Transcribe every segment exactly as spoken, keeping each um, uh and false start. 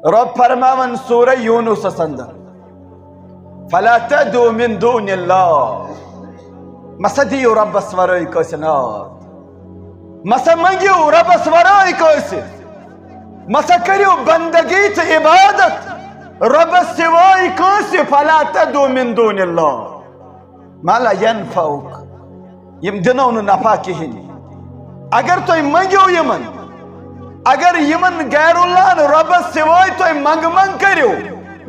رب فرماوان سورہ یونسس اندر، فلا تدعوا من دون اللہ، مسا دیو ربس ورٲے کٲنٛسہِ ناد، مسا منگیو ربس ورٲے کٲنٛسہِ، مسا کٔرِو بندگی تہٕ عبادت ربس سوائے کٲنٛسہِ، فلا تدعوا من دون اللہ ما لا ينفعك، یِم دِنو نہٕ نفع کِہیٖنۍ۔ اگر تُہۍ منگیو یِمن، اگر یِمن غیر اللہن ربس سوائے تُہۍ منگ منگ کٔرِو،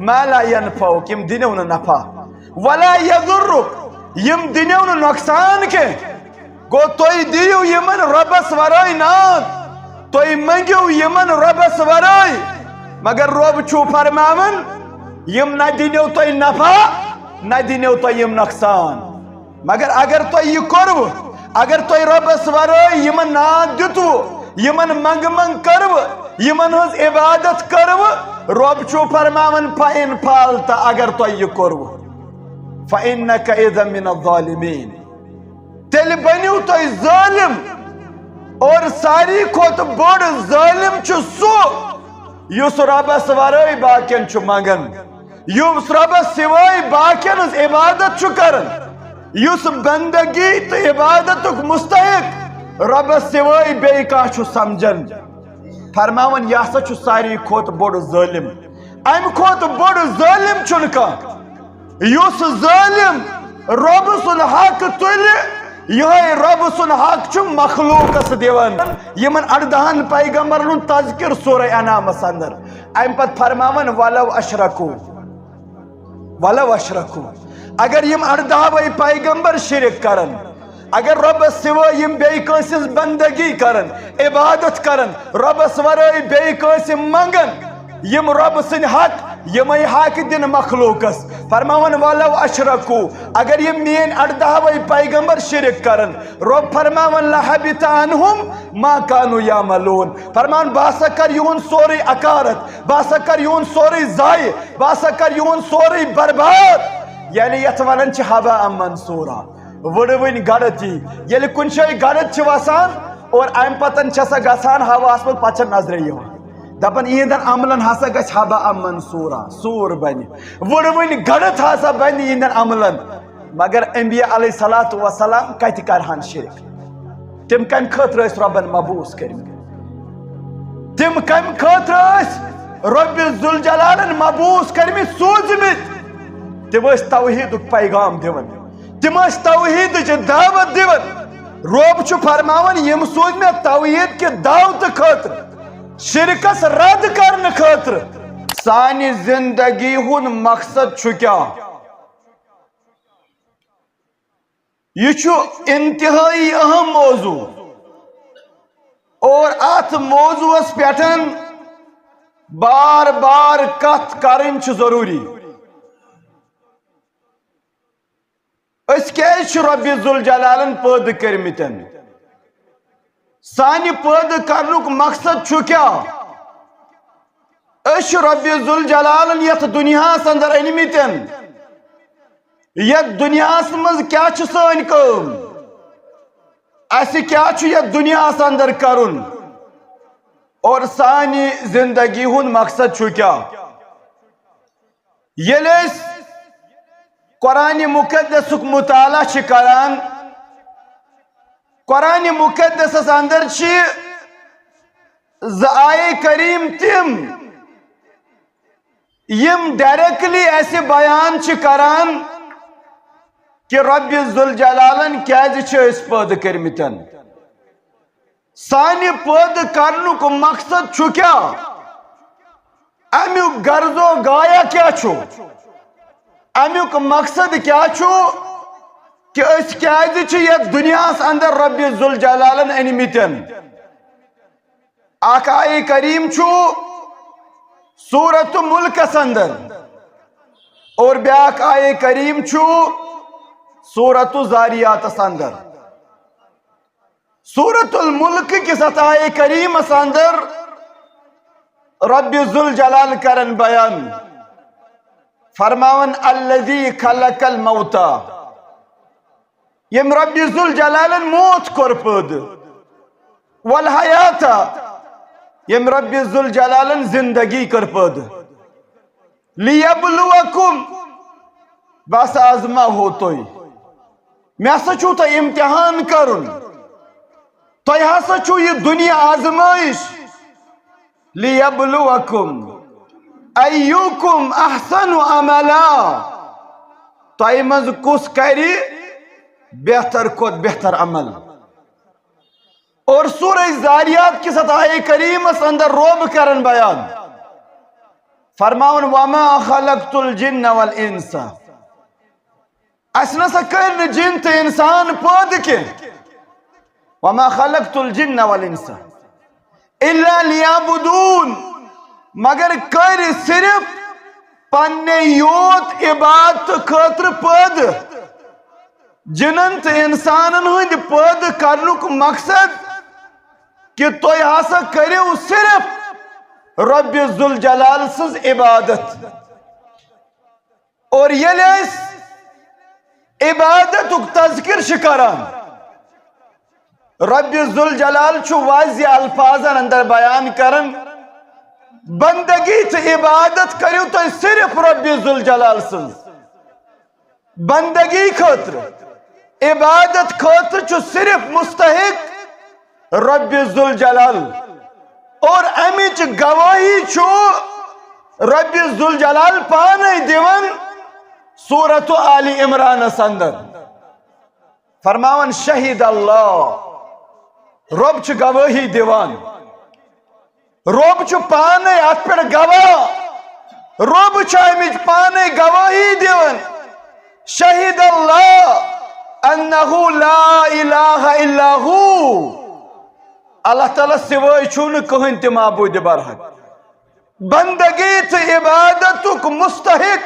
ما لا ينفعك، یِم دِنو نہٕ نفع، ولا يضرك، یِم دِنو نہٕ نۄقصان کینٛہہ۔ گوٚو، تُہۍ دِیِو یِمن رۄبس ورٲے ناد، تُہۍ مٔنگِو یِمن رۄبس ورٲے، مگر رۄب چھُو فرماوان، یِم نہ دِنو تۄہہِ نفع، نہ دِنو تۄہہِ یِم نۄقصان۔ مگر اگر تۄہہِ یہِ کوٚروٕ، اگر تۄہہِ رۄبس ورٲے یِمن ناد دیُتوٕ، یِمن منگہٕ منگ کٔروٕ، یِمن ہٕنٛز عبادت کٔروٕ، رۄب چھُو فرماوان، فَإِنْ فَعَلْتَ، اگر تۄہہِ یہِ کوٚروٕ، فَإِنَّكَ إِذًا مِنَ الظَّالِمِينَ۔ تیٚلہِ بٔنِو تُہۍ ظٲلِم۔ اور ساروی کھۄتہٕ بوٚڑ ظٲلِم چھُ سُہ، یُس رۄبَس وَرٲے باقیَن چھُ منٛگان، یُس رۄبَس سِوٲے باقیَن ہٕنٛز عبادت چھُ کران، یُس بندگی تہٕ عبادتُک مستحق رۄبَس سِوٲے بیٚیہِ کانٛہہ چھُ سمجھان۔ فرماوان، یہِ ہسا چھُ ساروی کھۄتہٕ بوٚڑ ظٲلِم۔ اَمہِ کھۄتہٕ بوٚڑ ظٲلِم چھُنہٕ کانٛہہ۔ یُس ظٲلِم رۄب سُنٛد حق تُلہِ، یِہوٚے رۄب سُنٛد حق چھُ مخلوٗقس دِوان۔ یِمن اَردَہَن پیغمبرن ہُنٛد تذکر سورہ انعامس اندر۔ اَمہِ پتہٕ فرماوان، وَلَوْ أَشْرَكُوا، وَلَوْ أَشْرَكُوا۔ اگر یِم اَردَہوَے پیغمبر شرک کرن، اگر رۄبس سوٲے یِم بیٚیہِ کٲنٛسہِ ہٕنٛز بندگی کرن، عبادت کرن، رۄبس ورٲے بیٚیہِ کٲنٛسہِ منگن، یِم رۄب سٕنٛدۍ حق، یِمے حق دِن مخلوقس۔ فرماوان، وَلَوْ أَشْرَكُوا، اگر یِم میٲنۍ اَردَہوَے پیغمبر شرک کرن، رۄب فرماوان، لَحَبِطَ عَنْهُمْ مَا كَانُوا يَعْمَلُونَ۔ فرمان، بہٕ ہسا کر یِہُنٛد سورُے اکارت، بہٕ ہسا کر یِہُنٛد سورُے ضایع، بہٕ ہسا کر یِہُنٛد سورُے برباد۔ یعنی یتھ ونان چھِ ہباء منثورا۔ وٕڑوٕنۍ گڑتھ یی۔ ییٚلہِ کُنہِ جایہِ گڑتھ چھِ وسان اور امہِ پتن چھِ سۄ گژھان ہوہس منٛز، پتہٕ چھےٚ نظرِ یِوان۔ دپان، یِہنٛدٮ۪ن عملن ہسا گژھِ ہباء منثورا، سوٗر بنہِ۔ وٕڑوٕنۍ گڑتھ ہسا بنہِ یِہنٛدٮ۪ن عملن۔ مگر انبیاء علیہ الصلوۃ والسلام کتہِ کرہن شرک؟ تِم کمہِ خٲطرٕ ٲسۍ رۄبن مبعوث کٔرمٕتۍ؟ تِم کمہِ خٲطرٕ ٲسۍ رۄبِ ذوالجلالن مبعوث کٔرمٕتۍ، سوٗزمٕتۍ؟ تِم ٲسۍ توحیٖدُک پیغام دِوان، تِم ٲسۍ توحیٖدٕچ دعوت دِوان۔ رۄب چھُ فرماوان، یِم سوٗزۍ مےٚ توحیٖد کہِ دعوتہٕ خٲطرٕ، شرکس رد کرنہٕ خٲطرٕ۔ سانہِ زندگی ہُنٛد مقصد چھُ کیٛاہ؟ یہِ چھُ انتہٲئی اہم موضوع، اور اتھ موضوعس پٮ۪ٹھ بار بار کتھ کرٕنۍ چھِ ضروٗری۔ أسۍ کیازِ چھِ رۄبِ ذوالجلالن پٲدٕ کٔرمٕتٮ۪ن؟ سانہِ پٲدٕ کرنُک مقصد چھُ کیٛاہ؟ أسۍ چھِ رۄبِ ذوالجلالن یتھ دُنیاہس اندر أنمٕتٮ۪ن۔ یتھ دُنیاہس منٛز کیٛاہ چھِ سٲنۍ کٲم؟ اسہِ کیٛاہ چھُ یتھ دُنیاہس اندر کرُن؟ اور سانہِ زندگی ہُنٛد مقصد چھُ کیٛاہ؟ ییٚلہِ أسۍ قرآنِ مُقدسُک مُطالعہ چھِ کران، قرآنِ مُقدسس اندر چھِ زٕ آیے کریم تِم، یِم ڈائریکٹلی اسہِ بیان چھِ کران کہِ رۄبِ ذوالجلالن کیازِ چھِ أسۍ پٲدٕ کٔرمٕتٮ۪ن۔ سانہِ پٲدٕ کرنُک مقصد چھُ کیٛاہ؟ امیُک غرض و غایہ کیٛاہ چھُ؟ امیُک مقصد کیٛاہ چھُ کہِ أسۍ کیٛازِ چھِ یتھ دُنیاہس اندر رۄبِ ذوالجلالن أنمٕتٮ۪ن؟ اکھ آیے کریم چھُ سورۃ ملکس اندر اور بیاکھ آیے کریم چھُ سورۃ ذاریاتس اندر۔ سورۃ الملک کِس اتھ آیے کریمس اندر رۄبِ ذوالجلال کرن بیان، فرماوان، الذی خلق الموت، ییٚمۍ رۄبِ ذوالجلالن موت کوٚر پٲدٕ، والحیات، ییٚمۍ رۄبِ ذوالجلالن زندگی کٔر پٲدٕ۔ لیبلوکم، بہٕ ہسا آزماوہو تُہۍ، مےٚ ہسا چھُو تۄہہِ امتحان کرُن، تۄہہِ ہسا چھُو یہِ دُنیا آزمٲیش۔ لیبلوکم ایوکم احسن عملا، تۄہہِ منٛز کُس کرِ بہتر کھۄتہٕ بہتر عمل۔ اور سورہ زاریات کِس اتھ آیہ کریمس اندر رۄب کران بیان، فرماوان، وما خلقت الجن والانس، اسہِ نسا کٔرۍ نہٕ جن تہٕ انسان پٲدٕ کینٛہہ۔ وما خلقت الجن والانس الا لیعبدون، مگر کٔرۍ صرف پننے یوت عبادت خٲطرٕ پٲدٕ۔ جنن تہٕ انسانن ہٕنٛدِ پٲدٕ کرنُک مقصد کہِ تُہۍ ہسا کٔرِو صرف رۄبِ ذوالجلال سٕنٛز عبادت۔ اور ییٚلہِ أسۍ عبادتُک تذکر چھِ کران، رۄبِ ذوالجلال چھُ واضح الفاظن اندر بیان کران، بندگی تہٕ عبادت کٔرِو تُہۍ صرف رۄبِ ذوالجلال سٕنٛز۔ بندگی خٲطرٕ، عبادت خٲطرٕ چھُ صرف مستحق رۄبِ ذوالجلال۔ اور امِچ گواہی چھُ رۄبِ ذوالجلال پانے دِوان سورت آل عمرانس اندر۔ فرماوان، شہد اللہ، رۄب چھُ گواہی دِوان۔ رۄب چھُ پانے اتھ پٮ۪ٹھ گواہ۔ رۄب چھُ امِچ پانے گواہی دِوان۔ شہد اللہ انہ لا الہ الا ہو۔ اللہ تعالیٰ سوائے چھُنہٕ کٕہٕنۍ تہِ معبوٗدِ برحق۔ بندگی تہٕ عبادتُک مستحق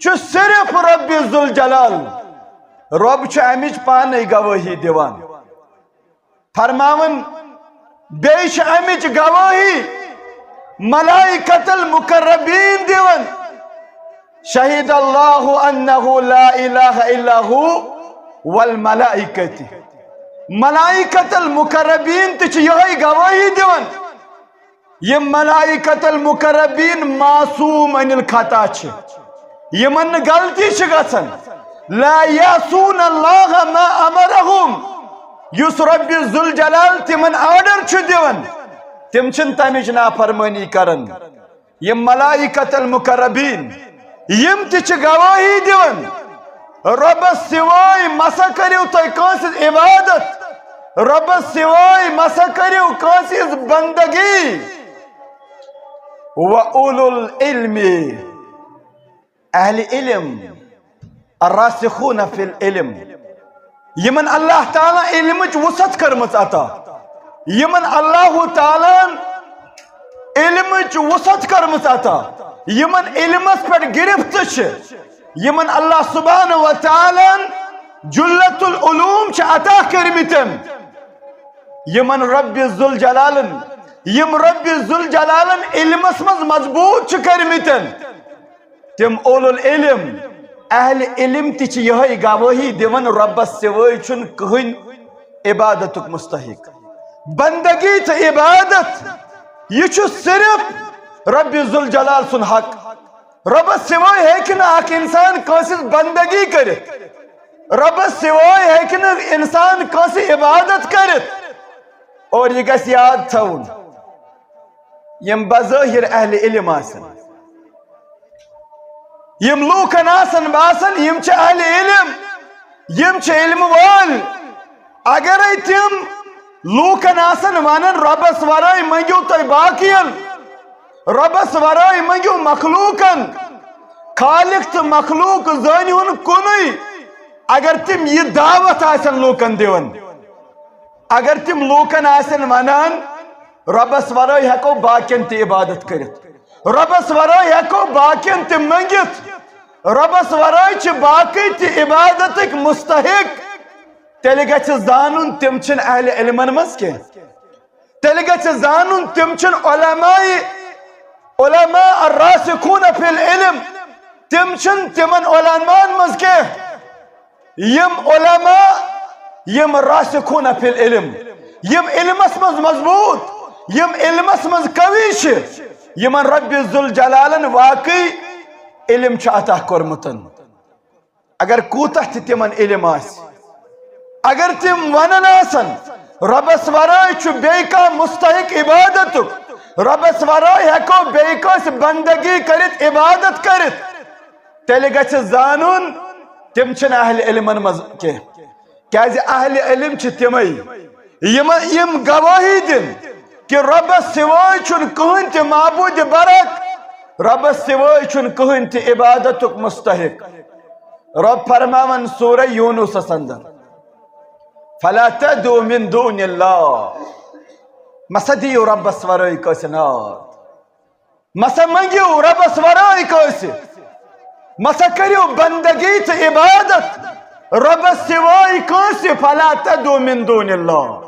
چھُ صرف رۄبِ ذوالجلال۔ رۄب چھُ امِچ پانے گواہی دِوان۔ فرماوان، بیٚیہِ چھِ امِچ گواہی ملائکۃ المقربین دِوان۔ شہد اللہ انہ لا الہ الا ہو والملائکۃ۔ ملائکۃ المقربین تہِ چھِ یِہوٚے گواہی دِوان۔ یِم ملائکۃ المقربین معصوم عن الخطا چھِ، یِمن نہٕ غلطی چھِ گژھان۔ لا یعصون اللہ ما امرہم، یُس رۄبِ ذوالجلال تِمن آرڈر چھُ دِوان، تِم چھِنہٕ تمِچ نافرمٲنی کران۔ یِم ملائکۃ المقربین، یِم تہِ چھِ گواہی دِوان، رۄبس سوائے مسا کٔرِو تُہۍ کٲنٛسہِ ہٕنٛز عبادت، رۄبس سوائے مسا کٔرِو کٲنٛسہِ ہٕنٛز بندگی۔ و اولو العلم، اہل علم، الراسخون فی العلم، یِمن اللہ تعالیٰ علمٕچ وسعت کٔرمٕژ عطا، یِمن اللہ تعالیٰ علمٕچ وسعت کٔرمٕژ عطا، یِمن علمس پٮ۪ٹھ گرفت چھِ، یِمن اللہ سبحانہ و تعالیٰ جلت العلوم چھِ عطا کٔرمٕتٮ۪ن، یِمن رۄبِ ذوالجلالن، یِم رۄبِ ذوالجلالن علمس منٛز مضبوط چھِ کٔرمٕتٮ۪ن، تِم اولو العلم، اہل علم تہِ چھِ یِہوٚے گواہی دِوان، رۄبس سوائے چھُنہٕ کٕہٕنۍ عبادتُک مستحق۔ بندگی تہٕ عبادت، یہِ چھُ صرف رۄبِ ذوالجلال سُنٛد حق۔ رۄبس سوائے ہیٚکہِ نہٕ اکھ انسان کٲنٛسہِ ہٕنٛز بندگی کٔرِتھ، رۄبس سوائے ہیٚکہِ نہٕ انسان کٲنٛسہِ عبادت کٔرِتھ۔ اور یہِ گژھِ یاد تھاوُن، یِم بظٲہر اہل علم آسن، یِم لوٗکن آسن باسان، یِم چھِ اہل علم، یِم چھِ علم وٲلۍ، اگرے تِم لوٗکن آسن ونان، رۄبس ورٲے منٛگِو تُہۍ باقین، رۄبس ورٲے منٛگِو مخلوٗقن، خالق تہٕ مخلوٗق زٲنِہُن کُنُے۔ اگر تِم یہِ دعوت آسن لوٗکن دِوان، اگر تِم لوٗکن آسن ونان، رۄبس ورٲے ہٮ۪کو باقین تہِ عبادت کٔرِتھ، رۄبس ورٲے ہٮ۪کو باقین تہِ منٛگِتھ، رۄبس ورٲے چھِ باقٕے تہِ عبادتٕکۍ مستحق، تیٚلہِ گژھِ زانُن، تِم چھِنہٕ اہل علمن منٛز کینٛہہ۔ تیٚلہِ گژھِ زانُن، تِم چھِنہٕ علماء، علماء الراسخون فی العلم، تِم چھِنہٕ تِمن علماءن منٛز کینٛہہ۔ یِم علماء، یِم راسخون فی العلم، یِم علمس منٛز مضبوط، یِم علمس منٛز قوی چھِ، یِمن رب ذوالجلالن واقعی علم چھُ عطا کوٚرمُت۔ اگر کوٗتاہ تہِ تِمن علم آسہِ، اگر تِم ونان آسن، "رۄبس ورٲے چھُ بیٚیہِ کانٛہہ مستحق عبادتُک، رۄبس ورٲے ہٮ۪کو بیٚیہِ کٲنٛسہِ بندگی کٔرِتھ، عبادت کٔرِتھ"، تیٚلہِ گژھِ زانُن، تِم چھِنہٕ اہل علمن منٛز کینٛہہ۔ کیازِ اہل علم چھِ تِمے، یِم، یِم گوٲہی دِن کہِ رۄبس سوٲے چھُنہٕ کٕہٕنۍ تہِ معبوٗدِ برحق، رۄبس سوٲے چھُنہٕ کٕہٕنۍ تہِ عبادتُک مستحق۔ رۄب فرماوان سورہ یونسس اندر، "فلا تدعوا من دون اللہ"، مسا دِیِو رۄبس ورٲے کٲنٛسہِ ناد، مسا منٛگِو رۄبس ورٲے کٲنٛسہِ، مسا کٔرِو بندگی تہٕ عبادت رۄبس سوٲے کٲنٛسہِ، "فلا تدعوا من دون اللہ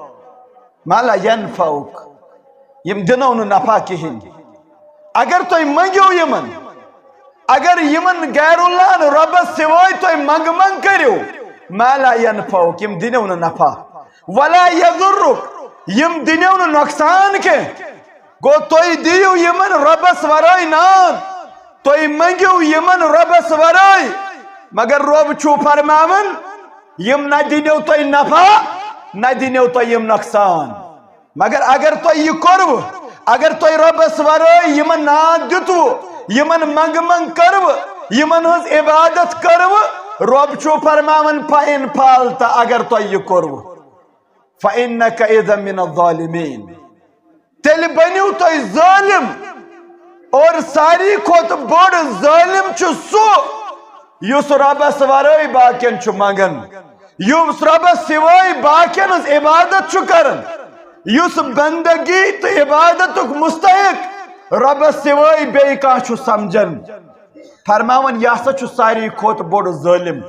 ما لا ينفعك"، یِم دِنو نہٕ نفع کِہیٖنۍ۔ اگر تُہۍ منٛگِو یِمن، اگر یِمن غیر اللہن رۄبس سوٲے تُہۍ منٛگہٕ منٛگ کٔرِو، "ما لا ينفعك"، یِم دِنو نہٕ نفع، "ولا يضرك"، یِم دِنو نہٕ نۄقصان کینٛہہ۔ گوٚو، تُہۍ دِیِو یِمن رۄبس ورٲے ناد، تُہۍ منٛگِو یِمن رۄبس ورٲے، مگر رۄب چھُ فرماوان، یِم نہ دِنو تۄہہِ نفع، نہ دِنو تۄہہِ یِم نۄقصان۔ مگر اگر تۄہہِ یہِ کوٚروٕ، اگر تۄہہِ رۄبس ورٲے یِمن ناد دیُتوٕ، یِمن منٛگہٕ منٛگ کٔروٕ، یِمن ہٕنٛز عبادت کٔروٕ، رۄب چھُ فرماوان، "فإن فعلت"، اگر تۄہہِ یہِ کوٚروٕ، "فإنك إذا من الظالمين"، تیٚلہِ بٔنِو تُہۍ ظٲلِم۔ اور ساروی کھۄتہٕ بوٚڑ ظٲلِم چھُ سُہ، یُس رۄبس ورٲے باقین چھُ منٛگان، یُس رۄبس سوٲے باقین ہٕنٛز عبادت چھُ کران، یُس بندگی تہٕ عبادتُک مستحق رۄبس سوٲے بیٚیہِ کانٛہہ چھُ سمجھان۔ فرماوان، یہِ ہسا چھُ ساروی کھۄتہٕ بوٚڑ ظٲلِم۔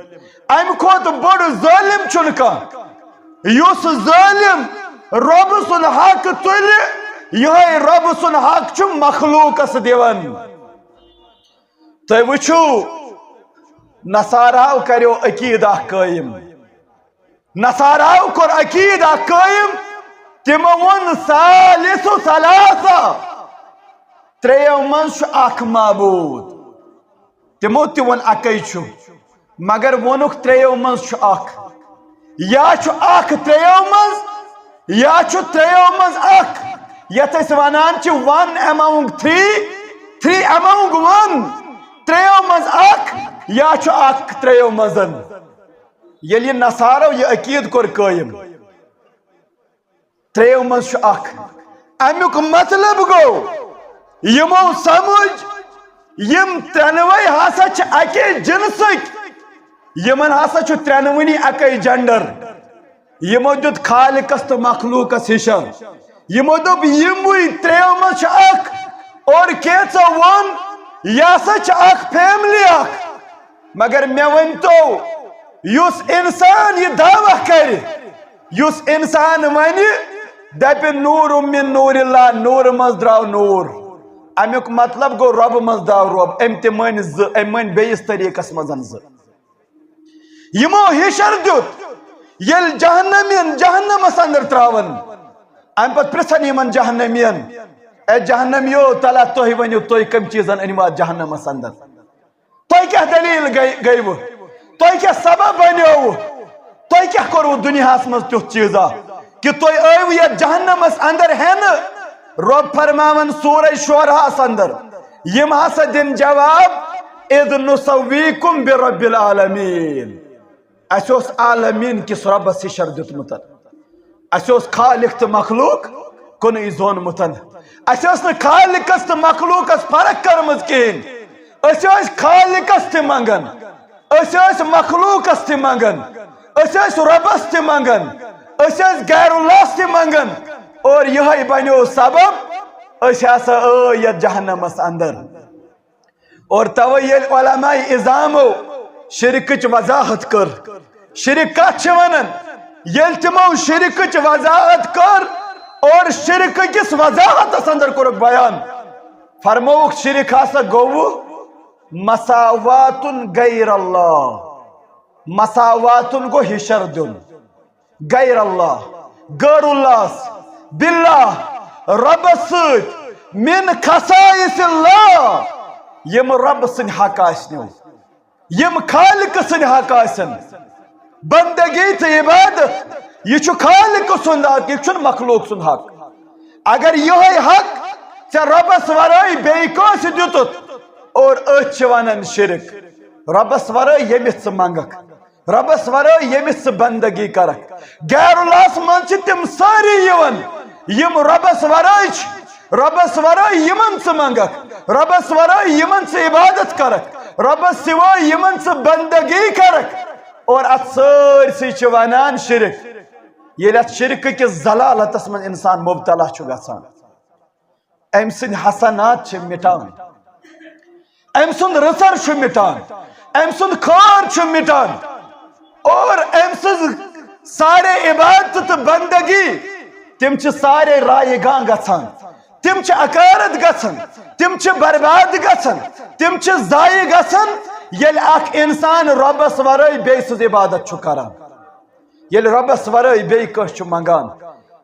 امہِ کھۄتہٕ بوٚڑ ظٲلِم چھُنہٕ کانٛہہ، یُس ظٲلِم رۄب سُنٛد حق تُلہِ، یِہوٚے رۄب سُنٛد حق چھُ مخلوقس دِوان۔ تُہۍ وٕچھِو، نصاراہو کریو عقیٖدٕ اکھ قٲیِم۔ نصاراہو کوٚر عقیٖدٕ اکھ قٲیِم، تِمو ووٚن، "ثالث ثلاثہ"، ترٛیٚیو منٛز چھُ اکھ معبوٗد۔ تِمو تہِ ووٚن، "اکے چھُ"، مگر ووٚنُکھ، "ترٛیٚیو منٛز چھُ اکھ"۔ یا چھُ اکھ ترٛیٚیو منٛز، یا چھُ ترٛیٚیو منٛز اکھ۔ یتھ أسۍ ونان چھِ one among three، three among one۔ ترٛیٚیو منٛز اکھ، یا چھُ اکھ ترٛیٚیو منٛز۔ ییٚلہِ یہِ نصارو یہِ عقیٖدٕ کوٚر قٲیِم، ترٛیٚیو منٛز چھُ اکھ۔ امیُک مطلب گوٚو، یِمو سمجھ، یِم ترٛٮ۪نوَے ہسا چھِ اَکے جنسٕکۍ، یِمن ہسا چھُ ترٛٮ۪نوٕنی اَکے gender۔ یِمو دیُت خالقس تہٕ مخلوقس ہِشر۔ یِمو دوٚپ، یِموٕے ترٛیٚیو منٛز چھُ اکھ، اور کینٛژو ووٚن، یہِ ہسا چھِ اکھ family اکھ۔ مگر مےٚ ؤنۍ تو، یُس انسان یہِ دعویٰ کرِ، یُس انسان ونہِ، دپہِ، "نور من نور اللہ"، نورٕ منٛز درٛاو نور، امیُک مطلب گوٚو، رۄبہٕ منٛز درٛاو رۄب۔ أمۍ تہِ مٲنۍ زٕ، أمۍ مٲنۍ بیٚیِس طریٖقس منٛز زٕ۔ یِمو ہِشر دیُت، ییٚلہِ جہنمین جہنمس اندر ترٛاون، امہِ پتہٕ پرٛژھن یِمن جہنمین، "اے جہنمیو، تلہ تُہۍ ؤنِو، تُہۍ کٔمۍ چیٖزن أنِو اتھ جہنمس اندر؟" تۄہہِ کیٛاہ دٔلیٖل گٔے، گٔیوٕ؟ تۄہہِ کیٛاہ سبب بنیووٕ؟ تۄہہِ کیٛاہ کوٚروٕ دُنیاہس منٛز تیُتھ چیٖزا کہِ تُہۍ ٲیوٕ یتھ جہنمس اندر ہٮ۪نہٕ؟ رۄب فرماوان سورہ شعراہس اندر، یِم ہسا دِن جواب، "اذ نسویکم برب العالمین"۔ اسہِ اوس عالمین کِس رۄبس ہِشر دیُتمُت۔ اسہِ اوس خالق تہٕ مخلوق کُنُے زونمُت۔ اسہِ ٲس نہٕ خالقس تہٕ مخلوقس فرق کٔرمٕژ کِہیٖنۍ۔ أسۍ ٲسۍ خالقس تہِ منٛگان، أسۍ ٲسۍ مخلوقس تہِ منٛگان، أسۍ ٲسۍ رۄبس تہِ منٛگان، أسۍ ٲسۍ غیر اللہس تہِ منٛگان۔ اور یِہوٚے بنیو سبب، أسۍ ہسا ٲے یتھ جہنمس اندر۔ اور توے ییٚلہِ علماء عظامو شرکٕچ وضاحت کٔر، شرک کتھ چھِ ونان، ییٚلہِ تِمو شرکٕچ وضاحت کٔر اور شرک کِس وضاحتس اندر کوٚرُکھ بیان، فرمووُکھ، شرک ہسا گوٚو مساواتن غیر اللہ، مساواتن گوٚو ہِشر دیُن۔ غیر اللہ، غیر اللہس، باللہ، رۄبس سۭتۍ، من خصائص اللہ، یِم رۄبہٕ سٕنٛدۍ حق آسنو، یِم خالقہٕ سٕنٛدۍ حق آسن۔ بندگی تہٕ عبادت، یہِ چھُ خالقہٕ سُنٛد حق، یہِ چھُنہٕ مخلوق سُنٛد حق۔ اگر یِہوٚے حق ژےٚ رۄبس ورٲے بیٚیہِ کٲنٛسہِ دیُتُتھ، اور أتھۍ چھِ ونان شرک۔ رۄبس ورٲے ییٚمِس ژٕ منٛگکھ، رۄبس ورٲے ییٚمِس ژٕ بندگی کرکھ، غیر اللہس منٛز چھِ تِم سٲری یِوان، یِم رۄبس ورٲے چھِ۔ رۄبس ورٲے یِمن ژٕ منٛگکھ، رۄبس ورٲے یِمن ژٕ عبادت کرکھ، رۄبس سوٲے یِمن ژٕ بندگی کرکھ، اور اتھ سٲرسٕے چھِ ونان شرک۔ ییٚلہِ اتھ شرکہٕ کِس ضلالتس منٛز انسان مبتلا چھُ گژھان، أمۍ سٕنٛدۍ حسنات چھِ مٹان، أمۍ سُنٛد رٕژر چھُ مٹان، أمۍ سُنٛد خٲر چھُ مٹان، اور أمۍ سٕنٛز سارے عبادت تہٕ بندگی، تِم چھِ سارے رایگاں گژھان، تِم چھِ اکارت گژھان، تِم چھِ برباد گژھان، تِم چھِ ضایع گژھان، ییٚلہِ اکھ انسان رۄبس ورٲے بیٚیہِ سٕنٛز عبادت چھُ کران، ییٚلہِ رۄبس ورٲے بیٚیہِ کٲنٛسہِ چھُ منٛگان۔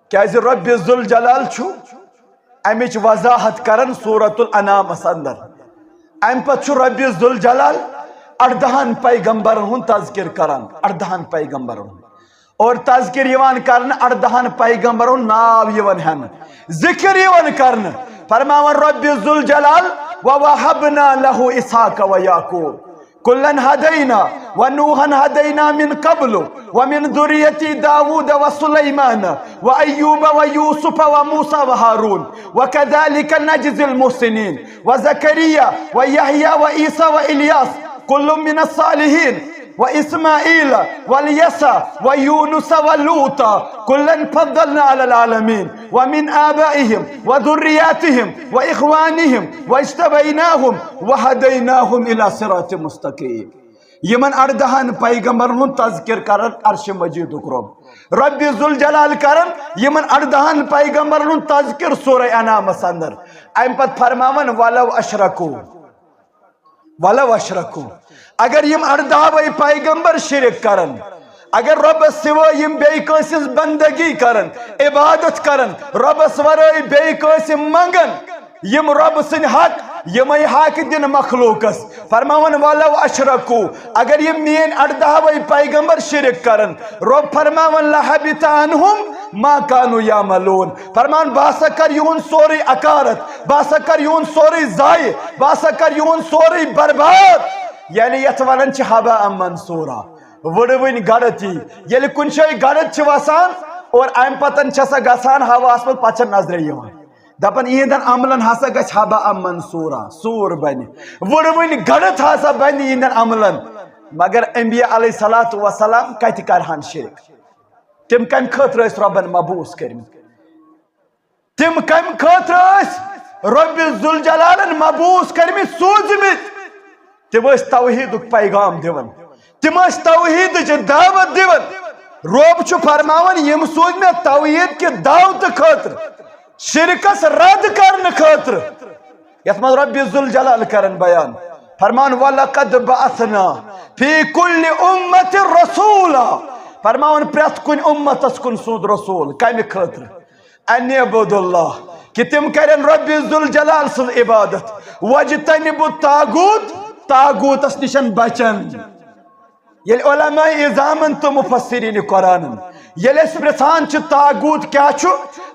کیازِ رۄبِ ذوالجلال چھُ امِچ وضاحت کران سورۃ الانعامس اندر۔ امہِ پتہٕ چھُ رۄبِ ذوالجلال اردہن پیغمبرن ہُنٛد تذکر کران، اردہن پیغمبرن ہُنٛد۔ اور تذکر یِوان کرنہٕ، اردہن پیغمبرن ہُنٛد ناو یِوان ہٮ۪نہٕ، ذکر یِوان کرنہٕ۔ فرماوان رۄبِ ذوالجلال، "ووهبنا له إسحاق ويعقوب کلا هدينا ونوحا هدينا من قبل ومن ذريته داود وسليمان وأيوب ويوسف وموسى وهارون وكذلك نجزي المحسنين وزكريا ويحيى وعيسى وإلياس كل من الصالحين وإسماعيل واليسع ويونس ولوطا كلا فضلنا على العالمين ومن آبائهم وذرياتهم وإخوانهم واجتبيناهم وهديناهم إلى صراط مستقيم." یِمن اردہن پیغمبرن ہُنٛد تذکر کران عرش مجیدُک رۄب، رۄبِ ذوالجلال کران یِمن اردہن پیغمبرن ہُنٛد تذکر سورہ انعامس اندر۔ امہِ پتہٕ فرماوان، "ولو اشرکو"، ولو اشرکو، اگر یِم اردہوے پیغمبر شرک کرن، اگر رۄبس سوٲے یِم بیٚیہِ کٲنٛسہِ ہٕنٛز بندگی کرن، عبادت کرن، رۄبس ورٲے بیٚیہِ کٲنٛسہِ منٛگن، یِم رۄب سٕنٛدۍ حق، یِمے حق دِن مخلوقس۔ فرماوان، "ولو اشرکو"، اگر یِم میٲنۍ اردہوے پیغمبر شرک کرن، رۄب فرماوان، "لحبط عنہم ما کانوا یعملون"۔ فرمان، بہٕ ہسا کر یِہُنٛد سورُے اکارت، بہٕ ہسا کر یِہُنٛد سورُے ضایع، بہٕ ہسا کر یِہُنٛد سورُے برباد۔ یعنی یتھ ونان چھِ ہباء منثورا، وٕڑوٕنۍ گڑت یی۔ ییٚلہِ کُنہِ جایہِ گڑت چھِ وسان اور امہِ پتن چھِ سۄ گژھان ہواہس منٛز، پتہٕ چھےٚ نظرے یِوان۔ دپان، یِہنٛدٮ۪ن عملن ہسا گژھِ ہباء منثورا، سوٗر بنہِ، وٕڑوٕنۍ گڑت ہسا بنہِ یِہنٛدٮ۪ن عملن۔ مگر انبیاء علیہ الصلوۃ والسلام کتہِ کرہن شرک؟ تِم کمہِ خٲطرٕ ٲسۍ رۄبن مبعوث کٔرمٕتۍ؟ تِم کمہِ خٲطرٕ ٲسۍ رۄبِ ذوالجلالن مبعوث کٔرمٕتۍ، سوٗزمٕتۍ؟ تِم ٲسۍ توحیدُک پیغام دِوان، تِم ٲسۍ توحیدٕچ دعوت دِوان۔ رۄب چھُ فرماوان، یِم سوٗزۍ مےٚ توحید کہِ دعوتہٕ خٲطرٕ، شرکس رد کرنہٕ خٲطرٕ۔ یتھ منٛز رۄبِ ذوالجلال کرن بیان، فرمان، "ولقد بعثنا فی کل امۃ رسولا"۔ فرماوان، پرٛٮ۪تھ کُنہِ امتس کُن سوٗز رسول۔ کمہِ خٲطرٕ؟ ان اعبدوا اللہ، کہِ تِم کرن رۄبِ ذوالجلال سٕنٛز عبادت، واجتنبوا الطاغوت، طاغوتس نِشن بچن۔ ییٚلہِ علماء عظامن تہٕ مفسرین قرآنن ییٚلہِ أسۍ پرژھان چھِ طاغوت کیٛاہ چھُ،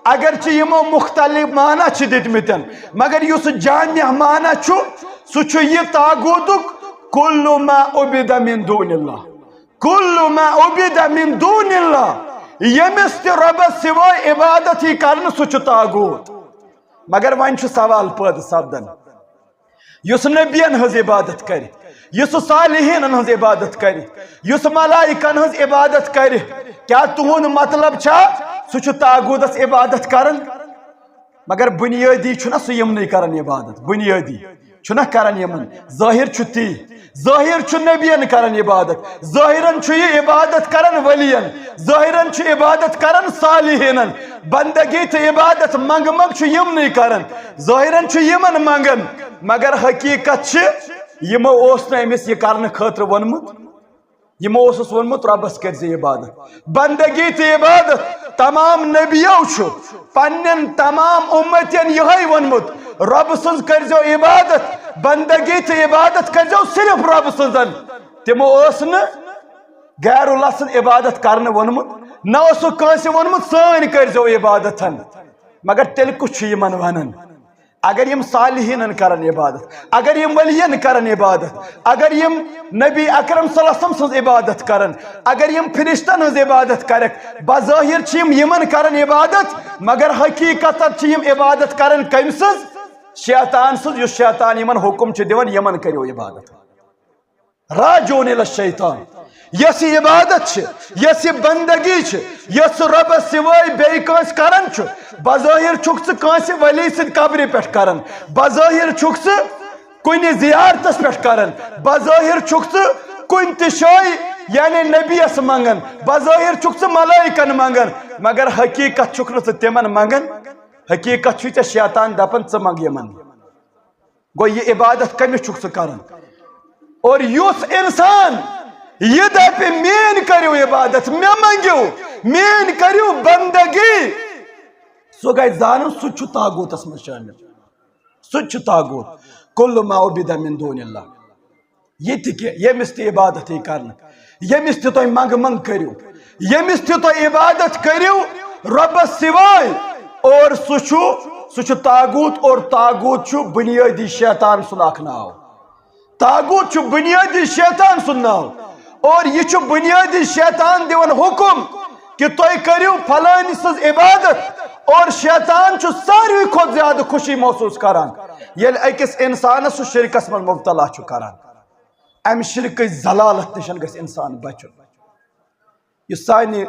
اگرچہِ یِمو مختلف معنی چھِ دِتمٕتٮ۪ن، مگر یُس جامع معنی چھُ، سُہ چھُ یہِ طاغوتُک، کل ما عبد من دون اللہ، کل ما عبد من دون اللہ، ییٚمِس تہِ رۄبس سوائے عبادت یی کرنہٕ، سُہ چھُ طاغوت۔ مگر وۄنۍ چھُ سوال پٲدٕ سپدان، یُس نبین ہٕنٛز عبادت کرِ، یُس صالحینن ہٕنٛز عبادت کرِ، یُس ملائکن ہٕنٛز عبادت کرِ، کیٛاہ تُہُنٛد مطلب چھا سُہ چھُ طاغوتس عبادت کران؟ مگر بنیٲدی چھُنہ سُہ یِمنٕے کران عبادت، بنیٲدی چھُنہ کران یِمن۔ ظٲہر چھُ تی، ظٲہر چھُ نبین کران عبادت، ظٲہرن چھُ یہِ عبادت کران ولین، ظٲہرن چھُ عبادت کران صالحینن۔ بندگی تہٕ عبادت منٛگہٕ منٛگ چھُ یِمنٕے کران، ظٲہرن چھُ یِمن منٛگان، مگر حقیقت چھِ یِمو اوس نہٕ أمِس یہِ کرنہٕ خٲطرٕ ووٚنمُت۔ یِمو اوسُس ووٚنمُت، رۄبس کٔرۍ زِ عبادت، بندگی تہٕ عبادت، تمام نبیو چھُ پننٮ۪ن تمام امتین یِہوٚے ووٚنمُت، رۄبہٕ سٕنٛز کٔرۍزیو عبادت، بندگی تہٕ عبادت کٔرۍزیو صرف رۄبہٕ سٕنٛزن۔ تِمو ٲس نہٕ غیر اللہ سٕنٛز عبادت کرنہٕ ووٚنمُت، نہ اوسُکھ کٲنٛسہِ ووٚنمُت، "سٲنۍ کٔرۍزیو عبادتن۔" مگر تیٚلہِ کُس چھُ یِمن ونان؟ اگر یِم صالحینن کرن عبادت، اگر یِم ولین کرن عبادت، اگر یِم نبی اکرم صلی اللہ علیہ وسلم سٕنٛز عبادت کرن، اگر یِم فرشتن ہٕنٛز عبادت کرکھ، بظٲہر چھِ یِم یِمن کرن عبادت، مگر حقیقتن چھِ یِم عبادت کرن کٔمۍ سٕنٛز؟ شیطان سٕنٛز، یُس شیطان یِمن حکم چھُ دِوان، یِمن کٔرِو عبادت۔ راجعون الی الشیطان۔ یۄس یہِ عبادت چھِ، یۄس یہِ بندگی چھِ، یۄس ژٕ رۄبس سوٲے بیٚیہِ کٲنٛسہِ کران چھُ، بظٲہر چھُکھ ژٕ کٲنٛسہِ ولی سٕنٛدِ قبرِ پٮ۪ٹھ کران، بظٲہر چھُکھ ژٕ کُنہِ زیارتس پٮ۪ٹھ کران، بظٲہر چھُکھ ژٕ کُنہِ تہِ جایہِ یعنی نبیَس منٛگان، بظٲہر چھُکھ ژٕ ملائکن منٛگان، مگر حقیقت چھُکھ نہٕ ژٕ تِمن منٛگان۔ حقیقت چھُے ژےٚ شیطان دپان، "ژٕ منٛگ یِمن۔" گوٚو، یہِ عبادت کٔمِس چھُکھ ژٕ کران؟ اور یُس انسان یہِ دپہِ، "میٲنۍ کٔرِو عبادت، مےٚ منٛگِو، میٲنۍ کٔرِو بندگی"، سُہ گژھِ زانُن، سُہ تہِ چھُ طاغوتس منٛز شٲمِل، سُہ تہِ چھُ طاغوت۔ کل ما عبد من دون اللہ۔ یہِ تہِ کہِ ییٚمِس تہِ عبادت یی کرنہٕ، ییٚمِس تہِ تُہۍ منٛگہٕ منٛگ کٔرِو، ییٚمِس تہِ تُہۍ عبادت کٔرِو رۄبس سوائے، اور سُہ چھُ، سُہ چھُ طاغوت، اور طاغوت چھُ بنیٲدی شیطان سُنٛد اکھ ناو۔ طاغوت چھُ بنیٲدی شیطان سُنٛد ناو، اور یہِ چھُ بنیٲدی شیطان دِوان حکم کہِ تُہۍ کٔرِو فلٲنۍ سٕنٛز عبادت، اور شیطان چھُ ساروی کھۄتہٕ زیادٕ خوشی محسوس کران ییٚلہِ أکِس انسانس سُہ شرکس منٛز مبتلا چھُ کران۔ امہِ شرکٕچ ضلالت نِش گژھِ انسان بچُن۔ یُس سانہِ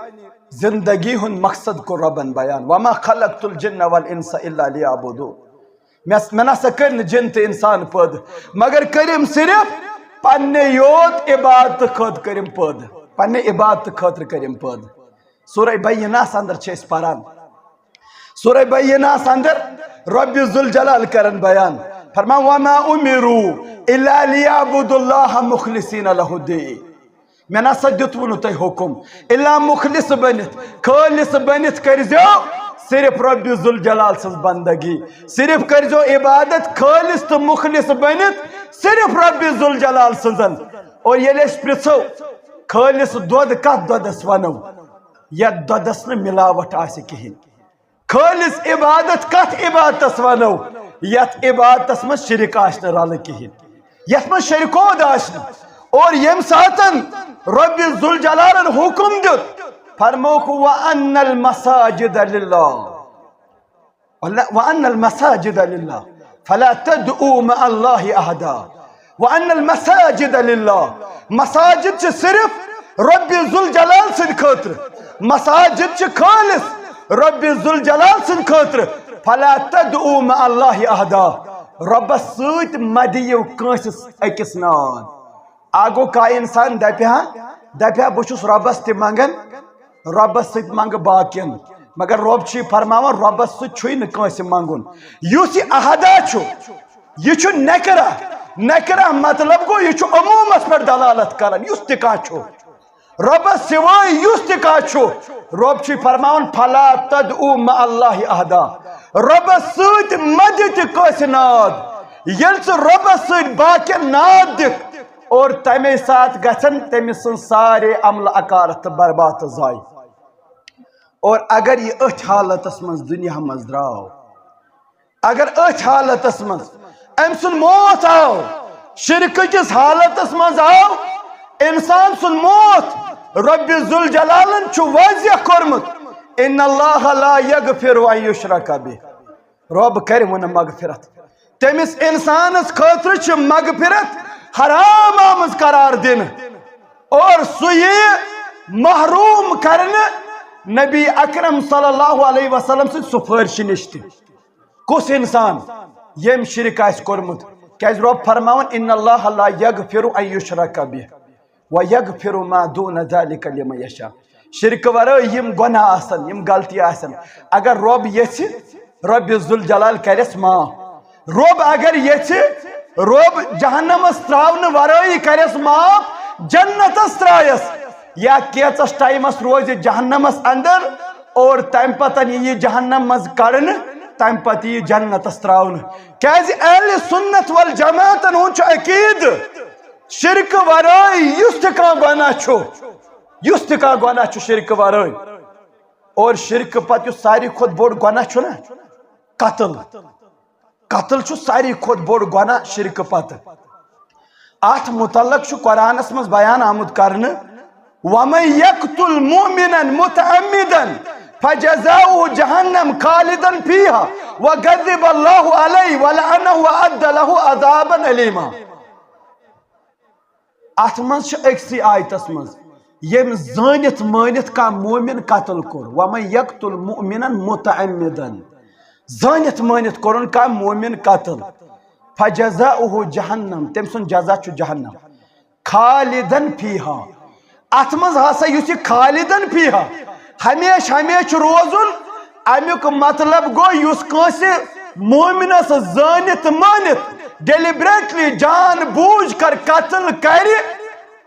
زندگی ہُنٛد مقصد کوٚر رۄبن بیان، "وما خلقت الجن والانس الا لیعبدون"۔ مےٚ، مےٚ نسا کٔرۍ نہٕ جِن تہٕ انسان پٲدٕ، مگر کٔرِم صرف پننہِ یوت عبادتہٕ خٲطرٕ کٔرِم پٲدٕ، پننہِ عبادتہٕ خٲطرٕ کٔرِم پٲدٕ۔ سورہ بینہس اندر چھِ أسۍ پران، سورہ بینہس اندر رب ذوالجلال کرن بیان، فرمان، "وما امروا الا لیعبدوا اللہ مخلصین لہ الدین"۔ مےٚ نسا دیُتوٕ نہٕ تۄہہِ حُکم الا مخلص بٔنِتھ، خٲلص بٔنِتھ کٔرۍزیو صرف رب ذوالجلال سٕنٛز بندگی، صرف کٔرۍزیو عبادت خٲلص تہٕ مخلص بٔنِتھ صرف رب ذوالجلال سٕنٛزن۔ اور ییٚلہِ أسۍ پرژھو، خٲلص دۄد کتھ دۄدس ونو؟ یتھ دۄدس نہٕ ملاوٹ آسہِ کِہیٖنۍ۔ خٲلص عبادت کتھ عبادتس ونو؟ یتھ عبادتس منٛز شرک آسہِ نہٕ رلہٕ کِہیٖنۍ، یتھ منٛز شرکود آسہِ نہٕ۔ اور ییٚمہِ ساتن رب ذوالجلالن حکم دیُت، فرمووُکھ، "وان المساجد للہ، وان المساجد للہ فلا تدعوا مع اللہ احدا"۔ وان المساجد للہ، مساجد چھِ صرف رب ذوالجلال سٕنٛدِ خٲطرٕ، مساجد چھِ خٲلص رب ذوالجلال سٕنٛدِ خٲطرٕ۔ فلا تدعوا مع اللہ احدا، رۄبس سۭتۍ مہ دِیِو کٲنٛسہِ أکِس ناد۔ آ گوٚو، کانٛہہ انسان دپہِ ہا، دپہِ ہا، "بہٕ چھُس رۄبس تہِ منٛگان، رۄبس سۭتۍ منٛگہٕ باقین"، مگر رۄب چھُے فرماوان، رۄبس سۭتۍ چھُے نہٕ کٲنٛسہِ منٛگُن۔ یُس یہِ احدا چھُ، یہِ چھُ نکرہ۔ نکرہ مطلب گوٚو، یہِ چھُ عمومس پٮ۪ٹھ دلالت کران، یُس تہِ کانٛہہ چھُ۔ رۄبس سوائے یُس تہِ کانٛہہ چھُ، رۄب چھُے فرماوان، "فلا تدعوا مع اللہ احدا"۔ رۄبس سۭتۍ مہ دِ تہِ کٲنٛسہِ ناد۔ ییٚلہِ ژٕ رۄبس سۭتۍ باقین ناد دِکھ، اور تمے ساتہٕ گژھن تٔمۍ سٕنٛز سارے عملہٕ اکارتھ تہٕ برباد تہٕ ضایع۔ اور اگر یہِ أتھۍ حالتس منٛز دُنیا منٛز درٛاو، اگر أتھۍ حالتس منٛز أمۍ سُنٛد موت آو، شرکہٕ کِس حالتس منٛز آو، انسان سُنٛد موت، رب ذوالجلالن چھُ واضح کوٚرمُت، "ان اللہ لا یغفر ان یشرک بہ"۔ رۄب کرِ وۄنۍ مغفرت۔ تٔمِس انسانس خٲطرٕ چھِ مغفرت حرام آمٕژ قرار دِنہٕ، اور سُہ یِیہِ محروم کرنہٕ نبی اکرم صلی اللہ علیہ وسلم سٕنٛدِ سفٲرشہِ نِش تہِ۔ کُس انسان؟ ییٚمۍ شرک آسہِ کوٚرمُت۔ کیازِ رۄب فرماوان، "ان اللہ لا یغفر ان یشرک بہ و یغفر ما دون ذلک لمن یشاء"۔ شرکہٕ ورٲے یِم گۄناہ آسن، یِم غلطی آسن، اگر رۄب یژھِ، رۄب ذوالجلال کرٮ۪س معاف۔ رۄب اگر یژھِ، رۄب جہنمس تراونہٕ ورٲیی کرٮ۪س معاف، جنتس ترایس، یا کینژس ٹایمس روزِ جہنمس اندر، اور تمہِ پتہٕ یہِ جہنم منٛز کڑنہٕ، تمہِ پتہٕ یہِ جنتس تراونہٕ۔ کیازِ اہل سنت والجماعتن ہُنٛد چھُ عقیدٕ، شرکہٕ ورٲے یُس تہِ کانٛہہ گۄناہ چھُ، یُس تہِ کانٛہہ گۄناہ چھُ شرکہٕ ورٲے۔ اور شرکہٕ پتہٕ یُس ساروی کھۄتہٕ بوٚڑ گۄناہ چھُ نا، قتل۔ قتل چھُ ساروی کھۄتہٕ بوٚڑ گۄناہ شرکہٕ پتہٕ۔ اتھ متعلق چھُ قرآنس منٛز بیان آمُت کرنہٕ، "ومن یقتل مؤمنا متعمدا فجزاؤہ جہنم خالدا فیہا وغضب اللہ علیہ ولعنہ وأعد لہ عذابا علیما۔" اتھ منٛز چھِ أکسٕے آیتس منٛز، ییٚمۍ زٲنِتھ مٲنِتھ کانٛہہ مومن قتل کوٚر، "ومن یقتل مؤمنا متعمدا"، زٲنِتھ مٲنِتھ کوٚرُن کانٛہہ مومن قتل، "فجزاؤہ جہنم"، تٔمۍ سُنٛد جزا چھُ جہنم، "خالدا فیہا"، اتھ منٛز ہسا یُس یہِ "خالدا فیہا"، ہمیشہِ ہمیشہِ روزُن، امیُک مطلب گوٚو یُس کٲنٛسہِ مومنس زٲنِتھ مٲنِتھ ڈیلیبریٹلی جان بوٗجھ کر قتل کرِ،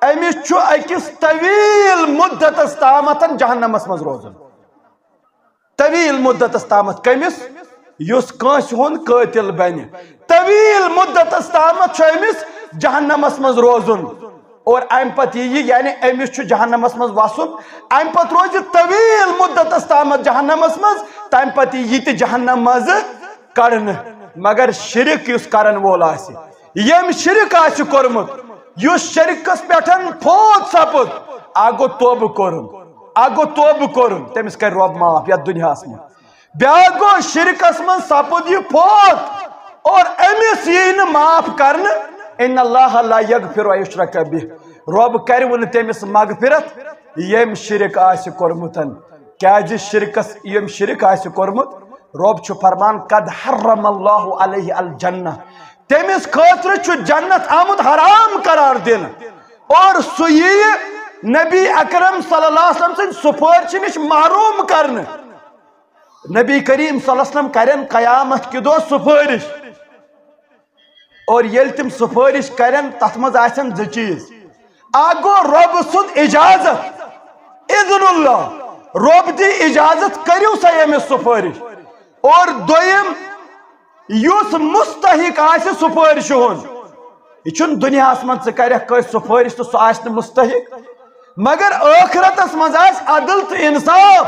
أمِس چھُ أکِس طویل مدتس تامتھ جہنمس منٛز روزُن۔ طویل مدتس تامتھ کٔمِس؟ یُس کٲنٛسہِ ہُنٛد قٲتِل بنہِ، طویل مدتس تامتھ چھُ أمِس جہنمس منٛز روزُن۔ اور امہِ پتہٕ یی یہِ، یعنی أمِس چھُ جہنمس منٛز وسُن، امہِ پتہٕ روزِ طویل مدتس تامتھ جہنمس منٛز، تمہِ پتہٕ یی یہِ تہِ جہنم منٛزٕ کڑنہٕ۔ مگر شرک یُس کرن وول آسہِ، ییٚمۍ شرک آسہِ کوٚرمُت، یُس شرکس پٮ۪ٹھ فوت سپُد، اکھ گوٚو توبہٕ کوٚرُن، اکھ گوٚو توبہٕ کوٚرُن، تٔمِس کرِ رۄب معاف یتھ دُنیاہس منٛز۔ بیاکھ گوٚو شرکس منٛز سپُد یہِ فوت، اور أمِس یی نہٕ معاف کرنہٕ، "ان اللہ لا یغفر ان یشرک بہ"، رۄب کرِ وۄنۍ تٔمِس مغفرت ییٚمۍ شرک آسہِ کوٚرمُت۔ کیازِ شرکس، ییٚمۍ شرک آسہِ کوٚرمُت، رۄب چھُ فرمان، "قد حرم اللہ علیہ الجنہ"، تٔمِس خٲطرٕ چھُ جنت آمُت حرام قرار دِنہٕ۔ اور سُہ ییہِ نبی اکرم صلی اللہ علیہ وسلم سٕنٛدِ سُفٲرشہِ نِش محروم کرنہٕ۔ نبی کریم صلی اللہ علیہ وسلم کرن قیامت کہِ دۄہ سُفٲرِش۔ اور ییٚلہِ تِم سُفٲرِش کرن، تتھ منٛز آسن زٕ چیٖز۔ اکھ گوٚو رۄب سُنٛد اجازت، اذن اللہ، رۄب دی اجازت، کٔرِو سا ییٚمِس سُفٲرِش۔ اور دوٚیِم، یُس مستحق آسہِ سُفٲرِشہِ ہُنٛد، یہِ چھُنہٕ دُنیاہس منٛز ژٕ کرکھ کٲنٛسہِ سُفٲرِش تہٕ سُہ آسہِ نہٕ مستحق، مگر ٲخرتس منٛز آسہِ عدل تہٕ انصاف۔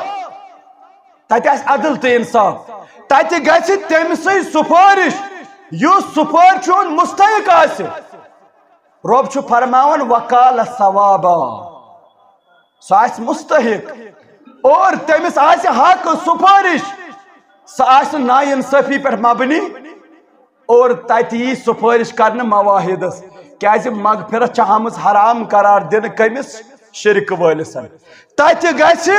تتہِ آسہِ عدل تہٕ انصاف، تتہِ گژھِ تٔمۍ سٕے سُفٲرِش یُس سُفٲرِشہِ ہُنٛد مستحق آسہِ۔ رۄب چھُ فرماوان، "وقال ثوابا"، سُہ آسہِ مستحق اور تٔمِس آسہِ حق سُفٲرِش، سُہ آسہِ نہٕ ناانصٲفی پٮ۪ٹھ مبنی۔ اور تتہِ یی سُفٲرِش کرنہٕ مواحدس، کیازِ مغفرت چھِ آمٕژ حرام قرار دِنہٕ کٔمِس؟ شرک وٲلِس۔ تتہِ گژھِ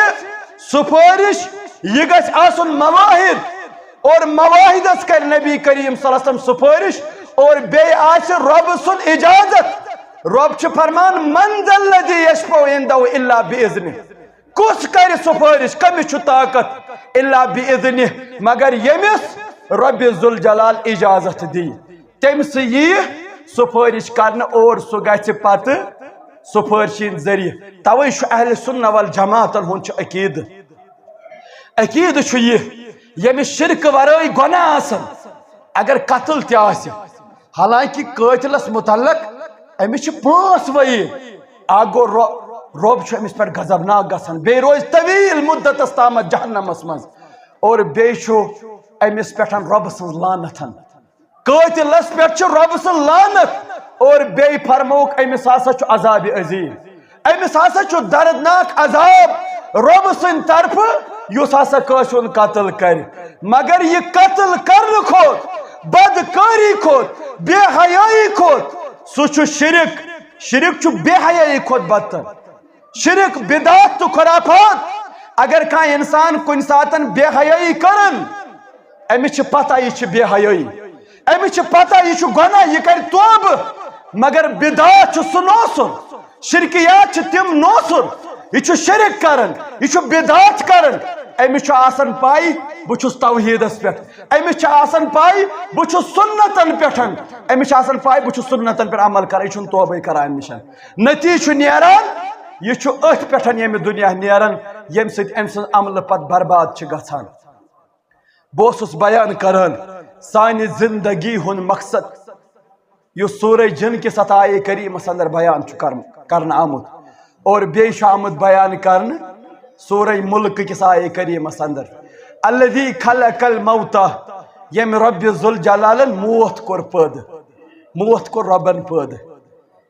سُفٲرِش، یہِ گژھِ آسُن مواحد، اور مواحدس کرِ نبی کریم صلی اللہ علیہ وسلم سُفٲرِش، اور بیٚیہِ آسہِ رۄب سُنٛد اجازت۔ رۄب چھُ فرمان، "من ذا الذی یشفع عندہ الا باذنہ"، کُس کرِ سُفٲرِش؟ کٔمِس چھُ طاقت؟ الا باذنہ، مگر ییٚمِس رۄبِ ذوالجلال اجازت دی، تٔمۍ سٕے یی سُفٲرِش کرنہٕ اور سُہ گژھِ پتہٕ سُفٲرِشہِ ہِنٛدۍ ذٔریعہٕ۔ توے چھُ اہل سنہ والجماعتن ہُنٛد چھُ عقیدٕ۔ عقیدٕ چھُ یہِ، ییٚمِس شرکہٕ ورٲے گۄناہ آسن، اگر قتل تہِ آسہِ، حالانکہ قٲتلس متعلق أمِس چھِ پانٛژھ وعید۔ اکھ گوٚو رو-، رۄب چھُ أمِس پٮ۪ٹھ غضبناک گژھان، بیٚیہِ روزِ طویل مدتس تامتھ جہنمس منٛز، اور بیٚیہِ چھُ أمِس پٮ۪ٹھ رۄبہٕ سٕنٛز لعنت۔ قٲتلس پٮ۪ٹھ چھُ رۄبہٕ سٕنٛز لعنت، اور بیٚیہِ فرمووُکھ أمِس ہسا چھُ عذاب عظیم۔ أمِس ہسا چھُ دردناک عذاب رۄبہٕ سٕنٛدِ طرفہٕ، یُس ہسا کٲنٛسہِ ہُنٛد قتل کرِ۔ مگر یہِ قتل کرنہٕ کھۄتہٕ، بدکٲری کھۄتہٕ، بے حیٲیی کھۄتہٕ، سُہ چھُ شرک۔ شرک چھُ بے حیٲیی کھۄتہٕ بدتر۔ شرک، بدعت تہٕ خرافات۔ اگر کانٛہہ انسان کُنہِ ساتن بے حیٲیی کرن، أمِس چھِ پتہ یہِ چھِ بے حیٲیی، أمِس چھِ پتہ یہِ چھُ گۄناہ، یہِ کرِ توبہٕ، مگر بدعت چھُ سُہ نوسُر، شرکیات چھِ تِم نوسُر، یہِ چھُ شرک کران، یہِ چھُ بدعت کران۔ أمِس چھُ آسان پاے بہٕ چھُس توحیدس پٮ۪ٹھ، أمِس چھِ آسان پاے بہٕ چھُس سنتن پٮ۪ٹھ، أمِس چھِ آسان پاے بہٕ چھُس سنتن پٮ۪ٹھ عمل کران، یہِ چھُنہٕ توبے کران امہِ نِش۔ نتیجہٕ چھُ نیران، یہِ چھُ أتھۍ پٮ۪ٹھ ییٚمہِ دُنیا نیران، ییٚمہِ سۭتۍ أمۍ سٕنٛز عملہٕ پتہٕ برباد چھِ گژھان۔ بہٕ اوسُس بیان کران سانہِ زندگی ہُنٛد مقصد، یُس سورہ جن کِس اتھ آیے کریمس اندر بیان چھُ کرن-، کرنہٕ آمُت، اور بیٚیہِ چھُ آمُت بیان کرنہٕ سورہ ملک کِس آیے کریمس اندر، الذی خلق الموت، ییٚمہِ رۄبِ ذوالجلالن موت کوٚر پٲدٕ، موت کوٚر رۄبن پٲدٕ۔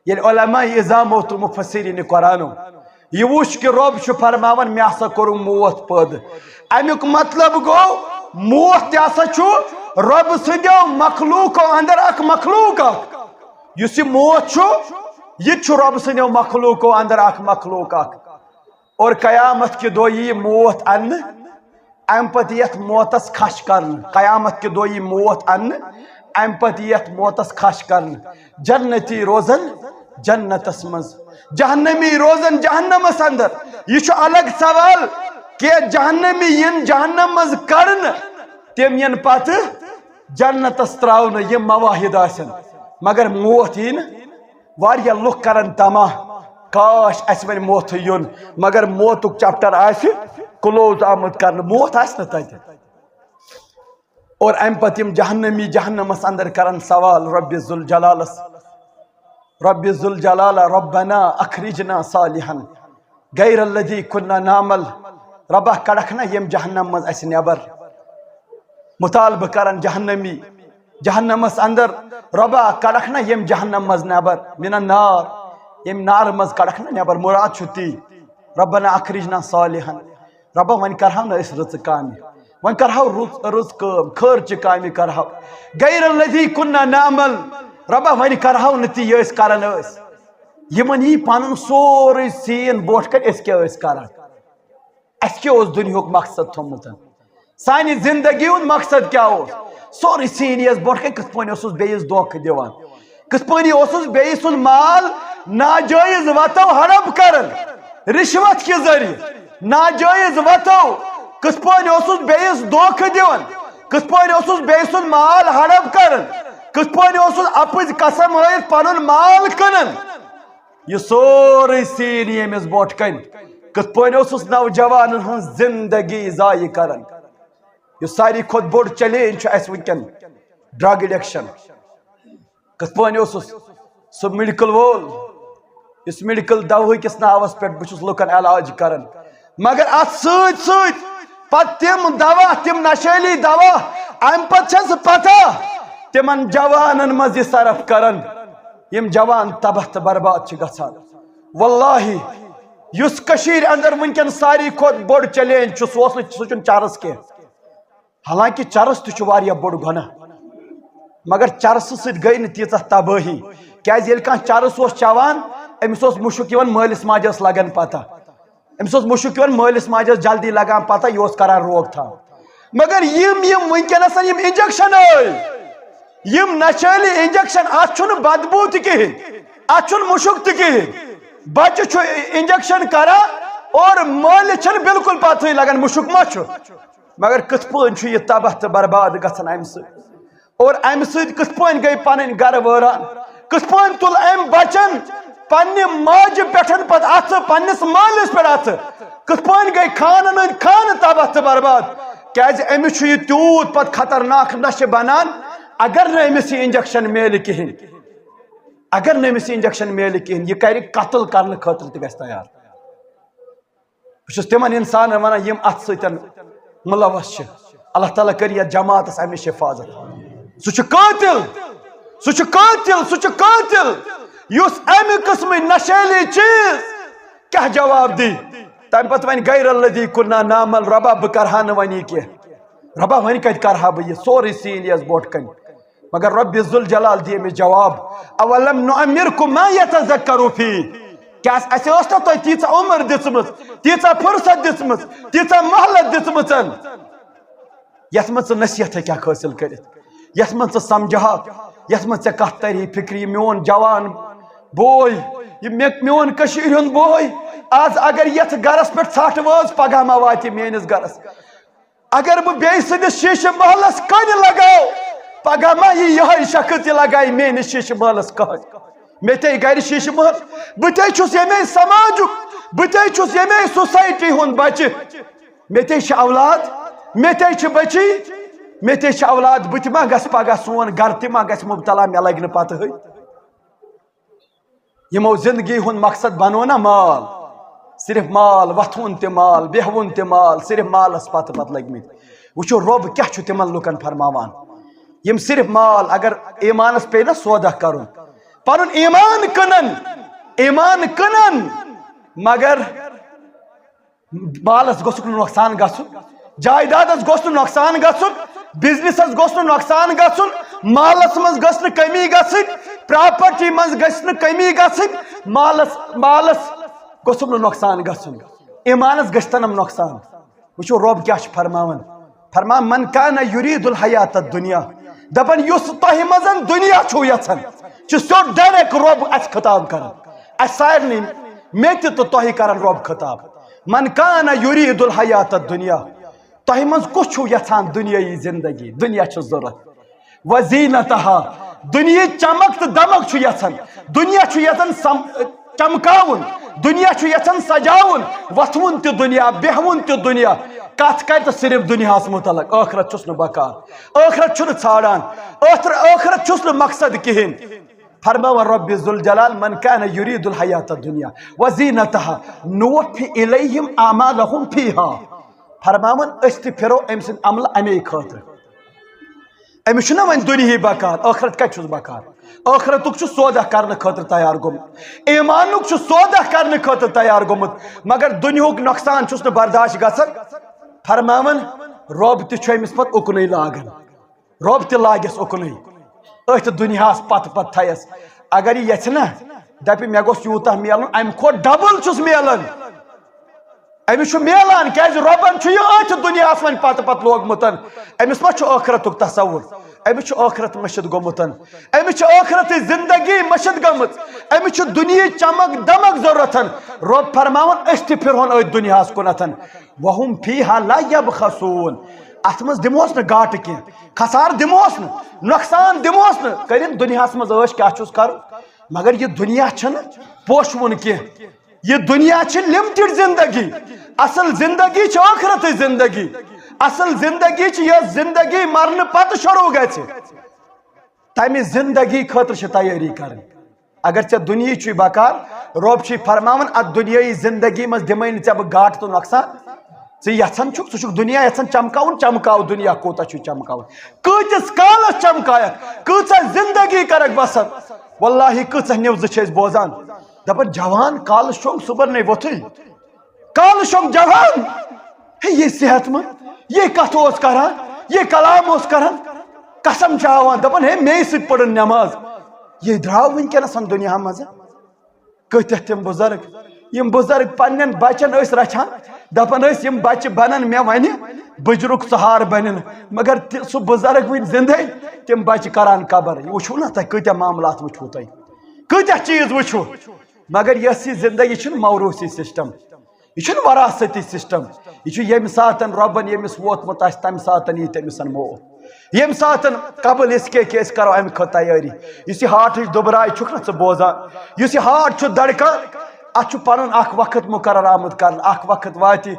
ییٚلہِ علماء عظامو تہٕ مفسرین قرآنو یہِ وُچھ کہِ رۄب چھُ فرماوان، مےٚ ہسا کوٚرُم موت پٲدٕ، اَمیُک مطلب گوٚو، موت تہِ ہسا چھُ رۄب سٕنٛدیو مخلوقو اندر اکھ مخلوق اکھ۔ یُس یہِ موت چھُ، یہِ تہِ چھُ رۄب سٕنٛدیو مخلوقو اندر اکھ مخلوق اکھ۔ اور قیامت کہِ دۄہ یی موت اننہٕ، امہِ پتہٕ یتھ موتس کھش کرنہٕ، قیامت کہِ دۄہ یی موت اننہٕ، امہِ پتہٕ یتھ موتس کھش کرنہٕ۔ جنتی روزن جنتس منٛز، جہنمی روزن جہنمس اندر۔ یہِ چھُ الگ سوال کہ جہنمی ین جہنم منٛز کڑنہٕ، تِم ین پتہٕ جنتس تراونہٕ، یِم مواحد آسن، مگر موت یی نہٕ۔ واریاہ لُکھ کرن طمع، کاش اسہِ وۄنۍ موتھٕے یُن، مگر موتُک چیپٹر آسہِ کلوز آمُت کرنہٕ، موت آسہِ نہٕ تتہِ۔ اور امہِ پتہٕ یِم جہنمی جہنمس اندر کرن سوال رب ذوالجلالس، رب ذوالجلال، ربنا اخرجنا صالحا غیر الذی کنا نعمل، ربا کڑکھ نہ ییٚمہِ جہنم منٛز اسہِ نٮ۪بر۔ مطالبہٕ کرن جہنمی جہنمس اندر، ربا کڑکھ نہ ییٚمہِ جہنم منٛز نٮ۪بر، من النار، ییٚمہِ نارٕ منٛز کڑکھ نہ نٮ۪بر، مراد چھُ تی، ربنا اخرجنا صالحا، ربا وۄنۍ کرہاو نہٕ أسۍ رٕژٕ کامہِ، وۄنۍ کرہاو رٕژ رٕژ کٲم، خٲرچہِ کامہِ کرہاو، غیر الذی کنا نعمل، ربا وۄنۍ کرہاو نہٕ تی یہِ أسۍ کران ٲسۍ۔ یِمن یی پنُن سورُے سین برونٛٹھ کنہِ أسۍ کیٛاہ ٲسۍ کران۔ اسہِ کیٛاہ اوس دُنیہُک مقصد تھوٚمُت؟ سانہِ زندگی ہُنٛد مقصد کیٛاہ اوس؟ سورُے سین یی اسہِ برونٛٹھ کنہِ، کِتھ پٲٹھۍ اوسُس بیٚیِس دھوکہٕ دِوان، کِتھ پٲٹھۍ اوسُس بیٚیہِ سُنٛد مال ناجٲیز وتو ہڑپ کران، رشوت کہِ ذٔریعہٕ، ناجٲیز وتو، کِتھ پٲٹھۍ اوسُس بیٚیِس دھوکہٕ دِوان، کِتھ پٲٹھۍ اوسُس بیٚیہِ سُنٛد مال ہڑپ کران، کِتھ پٲٹھۍ اوسُس اپٕزۍ قسم ہٲوِتھ پنُن مال کٕنان۔ یہِ سورُے سین یی أمِس برونٛٹھ کنہِ، کِتھ پٲٹھۍ اوسُس نوجوانن ہٕنٛز زندگی ضایع کران۔ یُس ساروی کھۄتہٕ بوٚڑ چیلنج چھُ اسہِ وٕنکیٚن، ڈرگ ایڈکشن۔ کِتھ پٲٹھۍ اوسُس سُہ میڈیکل وول، یُس میڈیکل دوہہٕ کِس ناوس پٮ۪ٹھ بہٕ چھُس لُکن علاج کران، مگر اتھ سۭتۍ سۭتۍ پتہٕ تِم دوا، تِم نشٲلی دوا، امہِ پتہٕ چھَس بہٕ پتہ تِمن جوانن منٛز یہِ صرف کران، یِم جوان تباہ تہٕ برباد چھِ گژھان۔ واللہ، یُس کٔشیٖرِ اندر وٕنکیٚن ساروی کھۄتہٕ بوٚڑ چیلنج چھُ، سُہ اوس نہٕ، سُہ چھُنہٕ چرس کینٛہہ۔ حالانکہ چرس تہِ چھُ واریاہ بوٚڑ گۄناہ، مگر چرسہٕ سۭتۍ گٔے نہٕ تیٖژاہ تبٲہی، کیازِ ییٚلہِ کانٛہہ چرس اوس چٮ۪وان، أمِس اوس مُشُک یِوان، مٲلِس ماجہِ ٲس لگان پتہ، أمِس اوس مُشُک یِوان، مٲلِس ماجہِ ٲس جلدی لگان پتہ، یہِ اوس کران روک تھام۔ مگر یِم، یِم وٕنکیٚنس یِم انجیکشن ٲے، یِم نشٲلی انجیکشن، اتھ چھُنہٕ بدبو تہِ کِہیٖنۍ، اتھ چھُنہٕ مُشُک تہِ کِہیٖنۍ۔ بچہِ چھُ انجیکشن کران اور مٲلِس چھَنہٕ بالکل پتہٕے لگان مُشُک ما چھُ۔ مگر کِتھ پٲٹھۍ چھُ یہِ تباہ تہٕ برباد گژھان امہِ سۭتۍ؟ اور امہِ سۭتۍ کِتھ پٲٹھۍ گٔے پنٕنۍ گرٕ وٲران؟ کِتھ پٲٹھۍ تُل امہِ بچن پننہِ ماجہِ پٮ۪ٹھ پتہٕ اتھٕ، پننِس مٲلِس پٮ۪ٹھ اتھٕ؟ کِتھ پٲٹھۍ گٔے خانن ہٕنٛدۍ خانہٕ تباہ تہٕ برباد؟ کیازِ أمِس چھُ یہِ تیوٗت پتہٕ خطرناک نشہٕ بنان، اگر نہٕ أمِس یہِ انجیکشن میلہِ کِہیٖنۍ، اگر نہٕ أمِس یہِ انجیکشن میلہِ کِہیٖنۍ، یہِ کرِ قتل کرنہٕ خٲطرٕ تہِ گژھِ تیار۔ بہٕ چھُس تِمن انسانن ونان، یِم اتھ سۭتۍ ملوث چھِ۔ اللہ تعالیٰ کٔرِنۍ یتھ جماعتس امِچ حفاظت۔ سُہ چھُ قٲتِل، سُہ چھُ قٲتِل، سُہ چھُ قٲتِل۔ یُس امہِ قٕسمٕچ نشیلی چیز کیٛاہ جواب دی؟ تمہِ پتہٕ ونہِ، غیر الذی کنا نعمل، ربا، بہٕ کرہا نہٕ وۄنۍ یہِ کینٛہہ۔ ربا، وۄنۍ کتہِ کرہا بہٕ یہِ؟ سورُے سین یی اسہِ برونٛٹھ کنہِ۔ مگر رب ذوالجلال دِیہِ أمِس جواب، اولم نعمرکم ما یتذکر فیہ، کیٛاہ اسہِ ٲس نہ تۄہہِ تیٖژاہ عمر دِژمٕژ، تیٖژاہ فرصت دِژمٕژ، تیٖژاہ مہلت دِژمٕژ، یتھ منٛز ژٕ نصیحت ہیٚکہِ ہاکھ حٲصِل کٔرِتھ، یتھ منٛز ژٕ سمجھہاکھ، یتھ منٛز ژےٚ کتھ ترِ فکرِ، یہِ میون جوان بوے، یہِ مےٚ، میون کٔشیٖرِ ہُنٛد بوے، آز اگر یتھ گرس پٮ۪ٹھ ژھٹھ وٲژ، پگاہ ما واتہِ میٲنِس گرس؟ اگر بہٕ بیٚیہِ سٕنٛدِس شیٖشہٕ محلس کَنہِ لگاو، پگاہ ما یی یِہوٚے شخص، یہِ لگایہِ میٲنِس شیٖشہٕ محلس کَنہِ؟ مےٚ تے گرِ شیٖشہٕ محل، بہٕ تے چھُس ییٚمے سماجُک، بہٕ تے چھُس ییٚمے سوسایٹی ہُنٛد بچہِ، مےٚ تے چھِ اولاد، مےٚ تے چھِ بچی، مےٚ تے چھِ اولاد، بہٕ تہِ ما گژھٕ پگاہ، سون گرٕ تہِ ما گژھِ مبتلا، مےٚ لگہِ نہٕ پتہٕ ہٕے۔ یِمو زندگی ہُنٛد مقصد بنو نا مال، صرف مال، وۄتھوُن تہِ مال، بیہوُن تہِ مال، صرف مالس پتہٕ پتہٕ لٔگۍ مٕتۍ۔ وٕچھِو رۄب کیٛاہ چھُ تِمن لُکن فرماوان، یِم صرف مال، اگر ایمانس پیٚیہِ نا سودا کرُن، پنُن ایمان کٕنن، ایمان کٕنن، مگر مالس گوٚژھُکھ نہٕ نۄقصان گژھُن، جایدادس گوٚژھ نہٕ نۄقصان گژھُن، بزنسس گوٚژھ نہٕ نۄقصان گژھُن، مالس منٛز گٔژھ نہٕ کمی گژھٕنۍ، پراپرٹی منٛز گژھِ نہٕ کمی گژھٕنۍ، مالس مالس گوٚژھُم نہٕ نۄقصان گژھُن، ایمانس گژھِ تنم نۄقصان۔ وٕچھِو رۄب کیٛاہ چھُ فرماوان، فرمان، من کان یرید الحیات الدنیا، دپان یُس تۄہہِ منٛز دُنیا چھُو یژھان، چھُ سیوٚد ڈائریکٹ رۄب اَسہِ خطاب کران، اَسہِ سارنٕے، مےٚ تہِ تہٕ تۄہہِ کران رۄب خطاب۔ من کان یرید الحیات الدنیا، تۄہہِ منٛز کُس چھُو یژھان دُنیٲیی زندگی؟ دُنیا چھُ ضوٚرتھ۔ وزینتہا، دُنیہٕچ چمک تہٕ دمک چھُ یژھان۔ دُنیا چھُ یژھان سم-، چمکاوُن۔ دُنیا چھُ یژھان سجاوُن۔ وۄتھوُن تہِ دُنیا، بیہوُن تہِ دُنیا۔ کتھ کرِ تہٕ صرف دُنیاہس متعلق۔ ٲخرت چھُس نہٕ بکار۔ ٲخرت چھُنہٕ ژھانڈان۔ ٲخر-، ٲخرت چھُس نہٕ مقصد کِہیٖنۍ۔ فرماوان رب ذوالجلال، من کان یرید الحیات الدنیا وزینتہا نوفی الیہم اعمالہم فیہا۔ فرماوان أسۍ تہِ پھرو أمۍ سٕنٛدۍ عملہٕ اَمے خٲطرٕ۔ أمِس چھُنہ وۄنۍ دُنیہٕے بکار، ٲخرت کتہِ چھُس بکار؟ ٲخرتُک چھُ سودا کرنہٕ خٲطرٕ تیار گوٚمُت، ایمانُک چھُ سودا کرنہٕ خٲطرٕ تیار گوٚمُت، مگر دُنیہُک نۄقصان چھُس نہٕ برداشت گژھان۔ فرماوان رۄب تہِ چھُ أمِس پتہٕ اُکنُے لاگان۔ رۄب تہِ لاگٮ۪س اُکنُے، أتھۍ دُنیاہس پتہٕ پتہٕ تھایس۔ اگر یہِ یژھِ نہ، دپہِ مےٚ گوٚژھ یوٗتاہ میلُن، امہِ کھۄتہٕ ڈبل چھُس میلان۔ أمِس چھُ میلان، کیازِ رۄبن چھُ یہِ أتھۍ دُنیاہس وۄنۍ پتہٕ پتہٕ لوگمُت۔ أمِس ما چھُ ٲخرتُک تصور؟ أمِس چھُ ٲخرت مٔشِتھ گوٚمُت۔ أمِس چھِ ٲخرتٕچ زندگی مٔشِتھ گٔمٕژ۔ أمِس چھُ دُنیہٕچ چمک دمک ضروٗرت۔ رۄب فرماوان، أسۍ تہِ پھرہون أتھۍ دُنیاہس کُنتھ۔ وَهُمْ فِيهَا لَا يَبْخَسُونَ۔ اتھ منٛز دِموس نہٕ گاٹہٕ کینٛہہ، خسارٕ دِموس نہٕ، نۄقصان دِموس نہٕ۔ کٔرِن دُنیاہس منٛز عٲش کیٛاہ چھُس کرُن، مگر یہِ دُنیا چھُنہٕ پوشوُن کینٛہہ۔ یہِ دُنیا چھِ لِمٹِڈ زندگی۔ اصل زندگی چھِ ٲخرتٕچ زندگی۔ اصل زندگی چھِ یۄس زندگی مرنہٕ پتہٕ شروع گژھِ۔ تمہِ زندگی خٲطرٕ چھِ تیٲری کرٕنۍ۔ اگر ژےٚ دُنیہٕچ چھُے بکار، رۄب چھُے فرماوان، اتھ دُنیٲیی زندگی منٛز دِمے نہٕ ژےٚ بہٕ گاٹہٕ تہٕ نۄقصان۔ ژٕ یژھان چھُکھ، ژٕ چھُکھ دُنیا یژھان چمکاوُن، چمکاو دُنیا، کوٗتاہ چھُے چمکاوُن؟ کۭتِس کالس چمکایکھ؟ کۭژاہ زندگی کرکھ بسر؟ واللہ کۭژاہ نِوزٕ چھِ أسۍ بوزان، دپان جوان کالہٕ شۄنٛگ صُبحن نے وۄتھٕے۔ کالہٕ شۄنٛگ جوان، ہے، یہِ صحت مند، یہِ کتھ اوس کران، یہِ کلام اوس کران، قسم چھِ ہاوان، دپان، ہے، مے سۭتۍ پٔرٕن نٮ۪ماز۔ یہِ درٛاو وٕنکیٚنس دُنیا منٛز۔ کۭتیاہ تِم بُزرگ، یِم بُزرگ پننٮ۪ن بچن ٲسۍ رچھان، دپان ٲسۍ، یِم بچہِ بنن مےٚ وۄنہِ بُجرُک سہارٕ بنن، مگر تہِ-، سُہ بُزرگ وٕنہِ زندے، تِم بچہِ کران قبر۔ یہِ وٕچھو نا تۄہہِ، کۭتیاہ معاملات وٕچھو تۄہہِ، کۭتیاہ چیٖز وٕچھو۔ مگر یۄس یہِ زندگی چھُنہٕ موروثی سسٹم، یہِ چھُنہٕ وراثتی سسٹم۔ یہِ چھُ ییٚمہِ ساتن رۄبن ییٚمِس ووتمُت آسہِ، تمہِ ساتن یی تٔمِس موت۔ ییٚمہِ ساتن قبل اس کے کہ أسۍ کرو امہِ خٲطرٕ تیٲری۔ یُس یہِ ہارٹٕچ دُبراے چھُکھ نہ ژٕ بوزان، یُس یہِ ہارٹ چھُ دڑکان، اتھ چھُ پنُن اکھ وقت مقرر آمُت کرنہٕ۔ اکھ وقت واتہِ،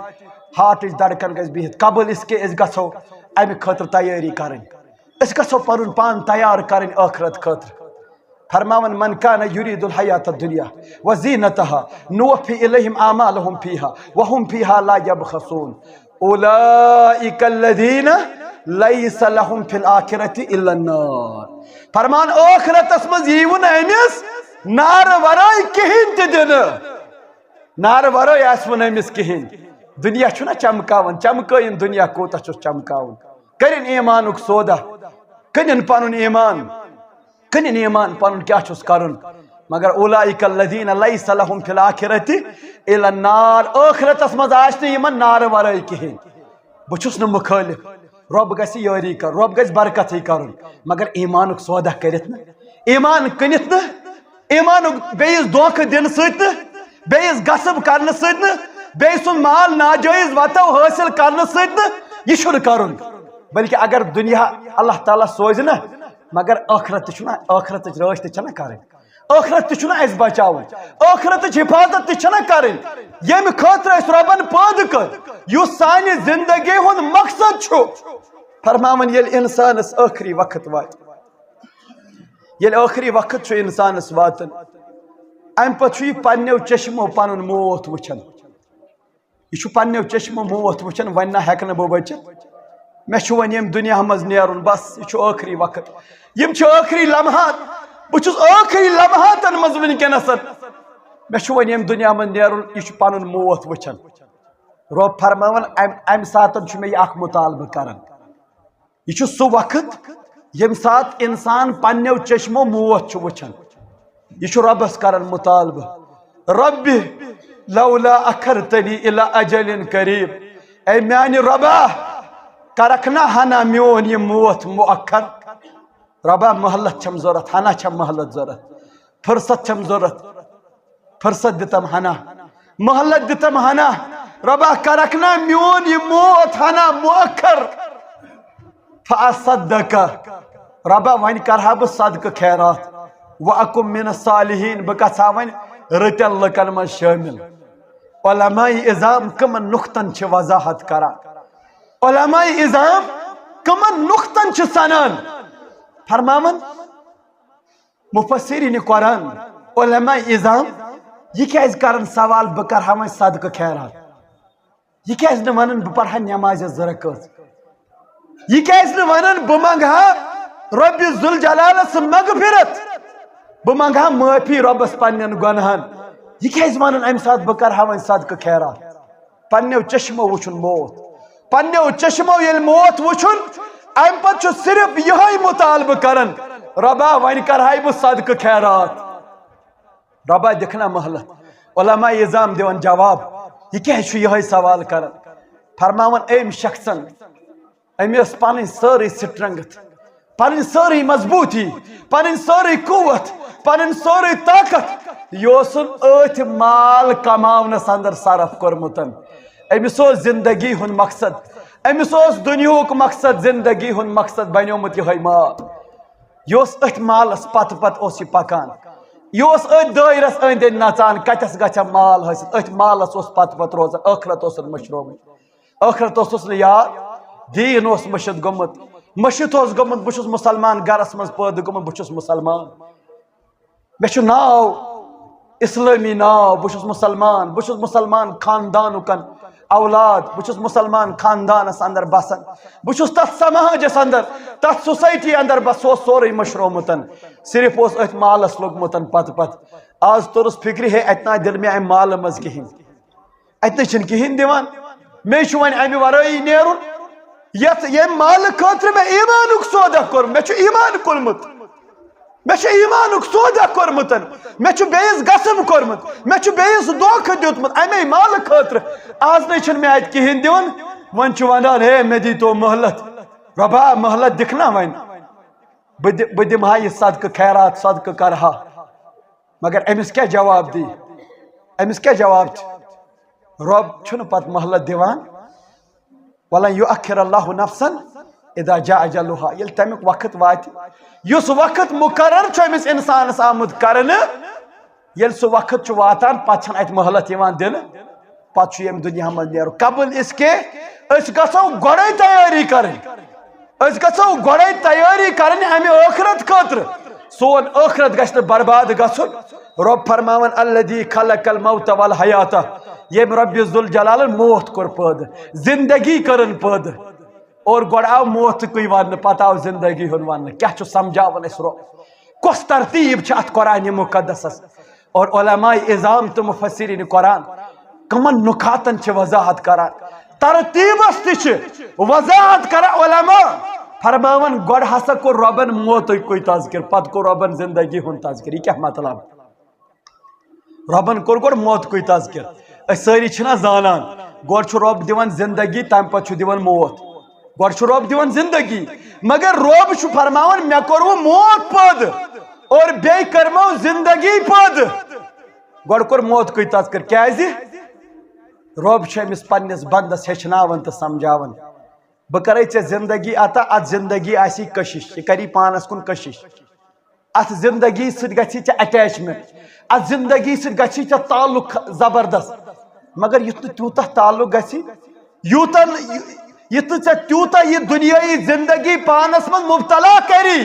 ہارٹٕچ دڑکن گژھِ بِہِتھ۔ قبل اس کے أسۍ گژھو امہِ خٲطرٕ تیٲری کرٕنۍ۔ أسۍ گژھو پنُن پان تیار کرٕنۍ ٲخرت خٲطرٕ۔ فرماوان، من کان یرید الحیات الدنیا وزینتہا نوفی الیہم اعمالہم فیہا وہم فیہا لا یبخسون۔ اولئک الذین لیس لہم فی الآخرۃ الا النار۔ فرمان، ٲخرتس منٛز ییٖوٕ نہٕ أمِس نارٕ ورٲے کِہیٖنۍ تہِ دِنہٕ۔ نارٕ ورٲے آسہِ وُن أمِس کِہیٖنۍ۔ دُنیا چھُنہ چمکاوان، چمکٲیِن دُنیا کوٗتاہ چھُس چمکاوُن۔ کٔرِن ایمانُک سودا، کٕنِن پنُن ایمان، کٕنِن ایمان پنُن کیٛاہ چھُس کرُن۔ مگر اولئک الذین لیس لہم فی الآخرۃ الا النار، ٲخرتس منٛز آسہِ نہٕ یِمن نارٕ ورٲے کِہیٖنۍ۔ بہٕ چھُس نہٕ مُخٲلِف، رۄب گژھِ یٲری کرُن، رۄب گژھِ برکتٕے کرُن، مگر ایمانُک سودا کٔرِتھ نہٕ، ایمان کٕنِتھ نہٕ، ایمانُک بیٚیِس دھوکہٕ دِنہٕ سۭتۍ نہٕ، بیٚیِس غصب کرنہٕ سۭتۍ نہٕ، بیٚیہِ سُنٛد مال ناجٲیز وتو حٲصِل کرنہٕ سۭتۍ نہٕ، یہِ چھُنہٕ کرُن۔ بلکہِ اگر دُنیا اللہ تعالیٰ سوزِ نہ، مگر ٲخرت تہِ چھُنہ، ٲخرتٕچ رٲچھ تہِ چھنہ کرٕنۍ۔ ٲخرت تہِ چھُنہٕ اَسہِ بچاوُن، ٲخرتٕچ حفاظت تہِ چھَنہٕ کرٕنۍ، ییٚمہِ خٲطرٕ أسۍ رۄبن پٲدٕ کٔر، یُس سانہِ زندگی ہُنٛد مقصد چھُ۔ فرماوان، ییٚلہِ انسانس ٲخری وقت واتہِ، ییٚلہِ ٲخری وقت چھُ انسانس واتان، امہِ پتہٕ چھُ یہِ پننیو چشمو پنُن موت وٕچھان۔ یہِ چھُ پننیو چشمو موت وٕچھان، وۄنۍ نہ ہٮ۪کہٕ نہٕ بہٕ بٔچِتھ، مےٚ چھُ وۄنۍ ییٚمہِ دُنیا منٛز نیرُن، بس، یہِ چھُ ٲخری وقت، یِم چھِ ٲخری لمحات، بہٕ چھُس ٲخری لمحاتن منٛز وٕنکیٚنس، مےٚ چھُ وۄنۍ ییٚمہِ دُنیا منٛز نیرُن، یہِ چھُ پنُن موت وٕچھان۔ رۄب فرماوان، امہِ امہِ ساتن چھُ مےٚ یہِ اکھ مطالبہٕ کران۔ یہِ چھُ سُہ وقت، ییٚمہِ ساتہٕ انسان پننیو چشمو موت چھُ وٕچھان۔ یہِ چھُ رۄبس کران مطالبہٕ، رب لولا اخرتنی الی اجل قریب، اے میانہِ رۄبا، کرکھ نہ ہنا میون یہِ موت مؤخر؟ رۄبا، مہلت چھم ضوٚرتھ، ہنا چھم مہلت ضوٚرتھ، فرصت چھم ضوٚرتھ، فرصت دِتم ہنا، مہلت دِتم ہنا۔ رۄبا، کرکھ نہ میون یہِ موت ہنا مؤخر؟ فاصدق، رۄبا، وۄنۍ کرہا بہٕ صدقہٕ خیرات، واکم من الصالحین، بہٕ گژھٕ ہا وۄنۍ رٕتٮ۪ن لُکن منٛز شٲمِل۔ علماء عظام کٕمن نقطن چھِ وضاحت کران؟ علماء عظام کٕمن نقطن چھِ سنان؟ فرماوان، مفسرین قرآن، علماء عظام، یہِ کیازِ کرن سوال، بہٕ کرٕ ہا وۄنۍ صدقہٕ خیرات؟ یہِ کیازِ نہٕ ونان، بہٕ پرٕ ہا نمازِ زٕ رکٲژ؟ یہِ کیازِ نہٕ ونان، بہٕ منگہٕ ہا رۄبِ ذوالجلالس مغفرت، بہٕ منگہٕ ہا معٲفی رۄبس پننٮ۪ن گۄنہن؟ یہِ کیازِ ونان امہِ ساتہٕ، بہٕ کرٕ ہا وۄنۍ صدقہٕ خیرات؟ پننیو چشمو وٕچھُن موت، پننیو چشمو ییٚلہِ موت وٕچھُن، امہِ پتہٕ چھُ صرف یِہوٚے مطالبہٕ کران، رۄبا، وۄنۍ کرہاے بہٕ صدقہٕ خیرات، رۄبا، دِکھ نا مہلت۔ علماء عظام دِوان جواب، یہِ کیازِ چھُ یِہوٚے سوال کران؟ فرماوان، أمۍ شخصن، أمۍ ٲس پنٕنۍ سٲرٕے strength، پنٕنۍ سٲرٕے مضبوٗطی، پنٕنۍ سٲرٕے قوت، پنٕنۍ سٲرٕے طاقت، یہِ اوسُن أتھۍ مال کماونس اندر صرف کوٚرمُت۔ أمِس اوس زندگی ہُنٛد مقصد، أمِس اوس دُنیہُک مقصد، زندگی ہُنٛد مقصد بنیومُت یِہوٚے مال۔ یہِ اوس أتھۍ مالس پتہٕ پتہٕ اوس یہِ پکان۔ یہِ اوس أتھۍ دٲیرس أنٛدۍ أنٛدۍ نژان، کتٮ۪س گژھِ مال حٲصِل، أتھۍ مالس اوس پتہٕ پتہٕ روزان، ٲخرت اوس أمۍ مٔشرومُت۔ ٲخرت اوسُس نہٕ یاد، دیٖن اوس مٔشِتھ گوٚمُت، مٔشِتھ اوس گوٚمُت، بہٕ چھُس مُسلمان گرس منٛز پٲدٕ گوٚمُت، بہٕ چھُس مُسلمان، مےٚ چھُ ناو اسلٲمی ناو، بہٕ چھُس مُسلمان، بہٕ چھُس مُسلمان خاندانُکن اولاد، بہٕ چھُس مُسلمان خاندانس اندر بسان، بہٕ چھُس تتھ سماجس اندر، تتھ society اندر بس، سُہ اوس سورُے مٔشرومُت، صرف اوس أتھۍ مالس لوٚگمُت پتہٕ پتہٕ۔ آز توٚرُس فکرِ، ہے، اتہِ نا دِنہٕ مےٚ امہِ مالہٕ منٛز کِہینۍ۔ اتہِ نَے چھِنہٕ کِہیٖنۍ دِوان۔ مےٚ چھُ وۄنۍ اَمہِ ورٲیی نیرُن۔ یَتھ، ییٚمہِ مالہٕ خٲطرٕ مےٚ ایٖمانُک سودا کوٚر، مےٚ چھُ ایٖمان کوٚرمُت۔ مےٚ چھُ ایٖمانُک سودا کوٚرمُت۔ مےٚ چھُ بیٚیِس غصب کوٚرمُت۔ مےٚ چھُ بیٚیِس دھوکہٕ دیُتمُت اَمے مالہٕ خٲطرٕ۔ آز نَے چھُنہٕ مےٚ اَتہِ کِہیٖنۍ دِوان۔ وۄنۍ چھُ وَنان، ہے، مےٚ دیٖتو مۄہلت۔ رۄبا، مۄہلت دِکھ نا وۄنۍ؟ بہٕ دِ-، بہٕ دِمہٕ ہا یہِ صدقہٕ خیرات، صدقہٕ کرٕ ہا۔ مگر أمِس کیٛاہ جواب دی؟ أمِس کیٛاہ جواب چھُ؟ رۄب چھُنہٕ پتہٕ مۄہلت دِوان۔ ولن یؤخر اللہ نفسا اذا جاء اجلها، ییٚلہِ تَمیُک وقت واتہِ، یُس وقت مقرر چھُ أمِس اِنسانَس آمُت کرنہٕ، ییٚلہِ سُہ وقت چھُ واتان، پتہٕ چھَنہٕ اَتہِ مۄہلت یِوان دِنہٕ، پتہٕ چھُ ییٚمہِ دُنیا منٛز نیرُن۔ قبل اس کے أسۍ گژھو گۄڈَے تیٲری کرٕنۍ۔ أسۍ گژھو گۄڈَے تیٲری کرٕنۍ اَمہِ ٲخرت خٲطرٕ۔ سون ٲخرت گژھِ نہٕ برباد گژھُن۔ رۄب فرماوان، الذی خلق الموت والحیات، ییٚمۍ رۄبِ ذوالجلالن موت کوٚر پٲدٕ، زندگی کٔرٕن پٲدٕ۔ اور گۄڈٕ آو موتُکُے وننہٕ، پتہٕ آو زندگی ہُنٛد وننہٕ۔ کیٛاہ چھُ سمجھاوان اَسہِ رۄب؟ کۄس ترتیٖب چھِ اَتھ قرآنِ مُقدسَس؟ اور علماء عظام تہٕ مفسرین قرآن کمن نکاتن چھِ وضاحت کران؟ ترتیٖبس تہِ چھِ وضاحت کران علماء۔ فرماوان، گۄڈٕ ہسا کوٚر رۄبن موتُکُے تذکر، پتہٕ کوٚر رۄبن زندگی ہُنٛد تذکر۔ یہِ کیٛاہ مطلب؟ رۄبن کوٚر گۄڈٕ موتُکُے تذکر۔ أسۍ سٲری چھِنہ زانان، گۄڈٕ چھُ رۄب دِوان زندگی، تمہِ پتہٕ چھُ دِوان موت۔ گۄڈٕ چھُ رۄب دِوان زندگی، مگر رۄب چھُ فرماوان، مےٚ کوٚروٕ موت پٲدٕ اور بیٚیہِ کٔرمو زندگی پٲدٕ۔ گۄڈٕ کوٚر موتُکُے تذکر۔ کیٛازِ؟ رۄب چھُ أمِس پننِس بندس ہیٚچھناوان تہٕ سمجھاوان، بہٕ کرے ژےٚ زندگی عطا، اتھ زندگی آسی کشش، یہِ کری پانس کُن کشش۔ اتھ زندگی سۭتۍ گژھی ژےٚ اٹیچمنٹ، اتھ زندگی سۭتۍ گژھی ژےٚ تعلق زبردست۔ مگر یُتھ نہٕ تیوٗتاہ تعلق گژھی، یوٗتاہ نہٕ، یُتھ نہٕ ژےٚ تیوٗتاہ یہِ دُنیٲیی زندگی پانس منٛز مبتلا کری،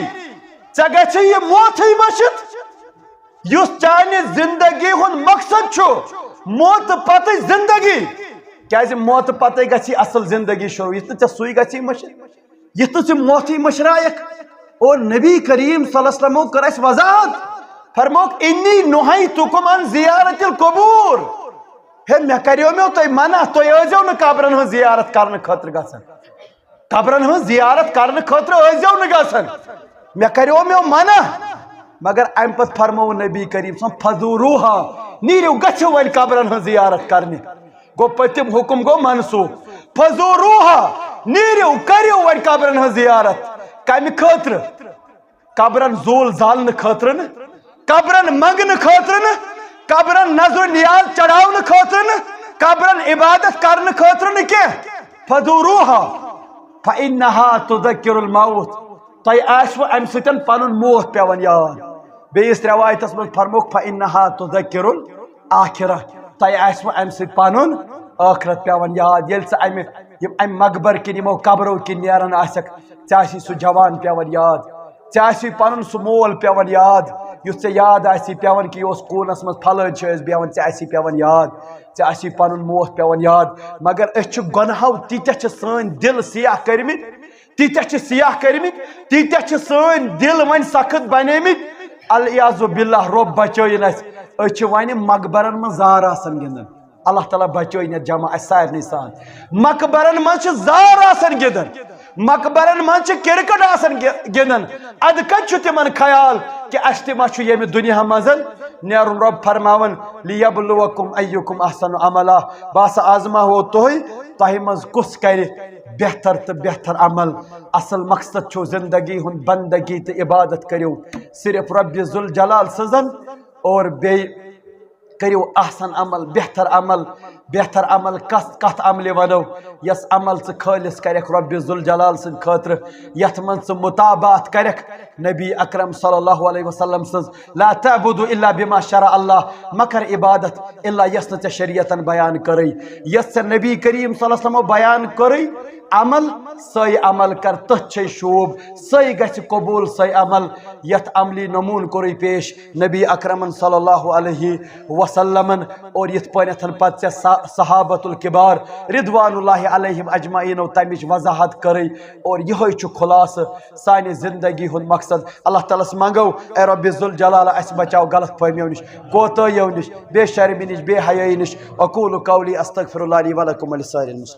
ژےٚ گژھی یہِ موتھٕے مٔشِتھ۔ یُس چانہِ زندگی ہُنٛد مقصد چھُ، موتہٕ پتٕچ زندگی، کیازِ موتہٕ پتے گژھی اصل زندگی شروع، یُتھ نہٕ ژےٚ سُے گژھی مٔشِتھ۔ یُتھ نہٕ ژٕ موتھٕے مٔشرایکھ۔ اور نبی کریم صلی اللہ علیہ وسلمو کٔر اَسہِ وضاحت، فرمووُکھ، "انی نہیتکم عن زیارت القبور"۔ ہے، مےٚ کریو مےٚ تۄہہِ منع، تُہۍ ٲسۍزیو نہٕ قبرن ہٕنٛز زیارت کرنہٕ خٲطرٕ گژھان۔ قبرن ہٕنٛز زیارت کرنہٕ خٲطرٕ ٲسۍزیو نہٕ گژھان۔ مےٚ کریو مےٚ منع، مگر امہِ پتہٕ فرموو نبی کریم صلی اللہ علیہ وسلم، "فزوروہا"، نیٖرِو، گٔژھِو وۄنۍ قبرن ہٕنٛز زیارت کرنہِ۔ گوٚو پٔتِم حُکُم گوٚو منسوخ۔ فزوروہا، نیٖرِو، کٔرِو وۄنۍ قبرن ہٕنٛز زیارت۔ کمہِ خٲطرٕ؟ قبرن زول زالنہٕ خٲطرٕ نہٕ، قبرن منگنہٕ خٲطرٕ نہٕ، قبرن نظر و نیاز چڑھاونہٕ خٲطرٕ نہٕ، قبرن عبادت کرنہٕ خٲطرٕ نہٕ کینٛہہ۔ فزوروہا فانہا تذکر الموت، تۄہہِ آسِوٕ امہِ سۭتۍ پنُن موت پٮ۪وان یاد۔ بیٚیِس رٮ۪وایتس منٛز فرمووُکھ، "فانہا تذکر الآخرہ"، تۄہہِ آسِوٕ امہِ سۭتۍ پنُن ٲخرت پٮ۪وان یاد۔ ییٚلہِ ژٕ امہِ، یِم امہِ مقبر کِنۍ، یِمو قبرو کِنۍ نیران آسکھ، ژےٚ آسی سُہ جوان پٮ۪وان یاد، ژےٚ آسی پنُن سُہ مول پٮ۪وان یاد، یُس ژےٚ یاد آسی پٮ۪وان کہِ یہِ اوس کوٗنس منٛز پھلٲنۍ جایہِ ٲسۍ بیٚہوان، ژےٚ آسی پٮ۪وان یاد، ژےٚ آسی پنُن موت پٮ۪وان یاد۔ مگر أسۍ چھِ گۄنہو، تیٖتیٛاہ چھِ سٲنۍ دِل سیاہ کٔرمٕتۍ، تیٖتیٛاہ چھِ سیاہ کٔرمٕتۍ، تیٖتیٛاہ چھِ سٲنۍ دِل وۄنۍ سخت بنیمٕتۍ۔ العیاذ باللہ، رۄب بچٲیِن اَسہِ۔ أسۍ چھِ وۄنۍ مقبرن منٛز زار آسان گِنٛدان۔ اللہ تعالیٰ بچٲیِن یَتھ جمع اَسہِ سارنٕے سان۔ مقبرن منٛز چھِ زار آسان گِنٛدان، مقبرن منٛز چھِ کرکٹ آسان گِ-، گِنٛدان۔ اَدٕ کَتہِ چھُ تِمن خیال کہِ اَسہِ تہِ ما چھُ ییٚمہِ دُنیا منٛز نیرُن؟ رۄب فرماوان، "لیبلوکم ایکم احسن عملا"، بہٕ ہسا آزماوو تُہۍ، تۄہہِ منٛز کُس کرِ بہتر تہٕ بہتر عمل۔ اصل مقصد چھُ زندگی ہُنٛد بندگی تہٕ عبادت کٔرِو صرف رۄبِ ذوالجلال سٕنٛزن، اور بیٚیہِ کٔرِو احسن عمل، بہتر عمل۔ بہتر عمل کس، کتھ عملہِ ونو؟ یس عمل ژٕ خٲلص کرکھ رۄبِ ذوالجلال سٕنٛدِ خٲطرٕ، یتھ منٛز ژٕ متابعت کرکھ نبی اکرم صلی اللہ علیہ وسلم سٕنٛز۔ لا تعبدوا الا بما شرع اللہ، مہ کر عبادت الا یۄس نہٕ ژےٚ شریعتن بیان کٔرٕے، یۄس ژےٚ نبی کریم صلی اللہ علیہ وسلمو بیان کٔرٕے۔ عمل، سۄے عمل کر، تٔتھۍ چھے شوٗب، سۄے گژھِ قبوٗل، سۄے عمل، یتھ عملی نموٗن کوٚرُے پیش نبی اکرمن صلی اللہ علیہ وسلمن۔ اور یتھ پٲٹھۍ پتہٕ ژےٚ صا-، صحابت الکبار رضوان اللہ علیہم اجمعینو تمِچ وضاحت کٔرٕے۔ اور یہے چھُ خلاصہٕ سانہِ زندگی ہُنٛد مقصد۔ اللہ تعالیٰ ہس منگو، اے رۄبِ ذوالجلال، اسہِ بچاو غلط فہمیو نِش، کوتٲہیو نِش، بے شرمی نِش، بے حیٲیی نِش۔ اقول قولی استغفر اللہ لی ولکم ولسائر المسلمین۔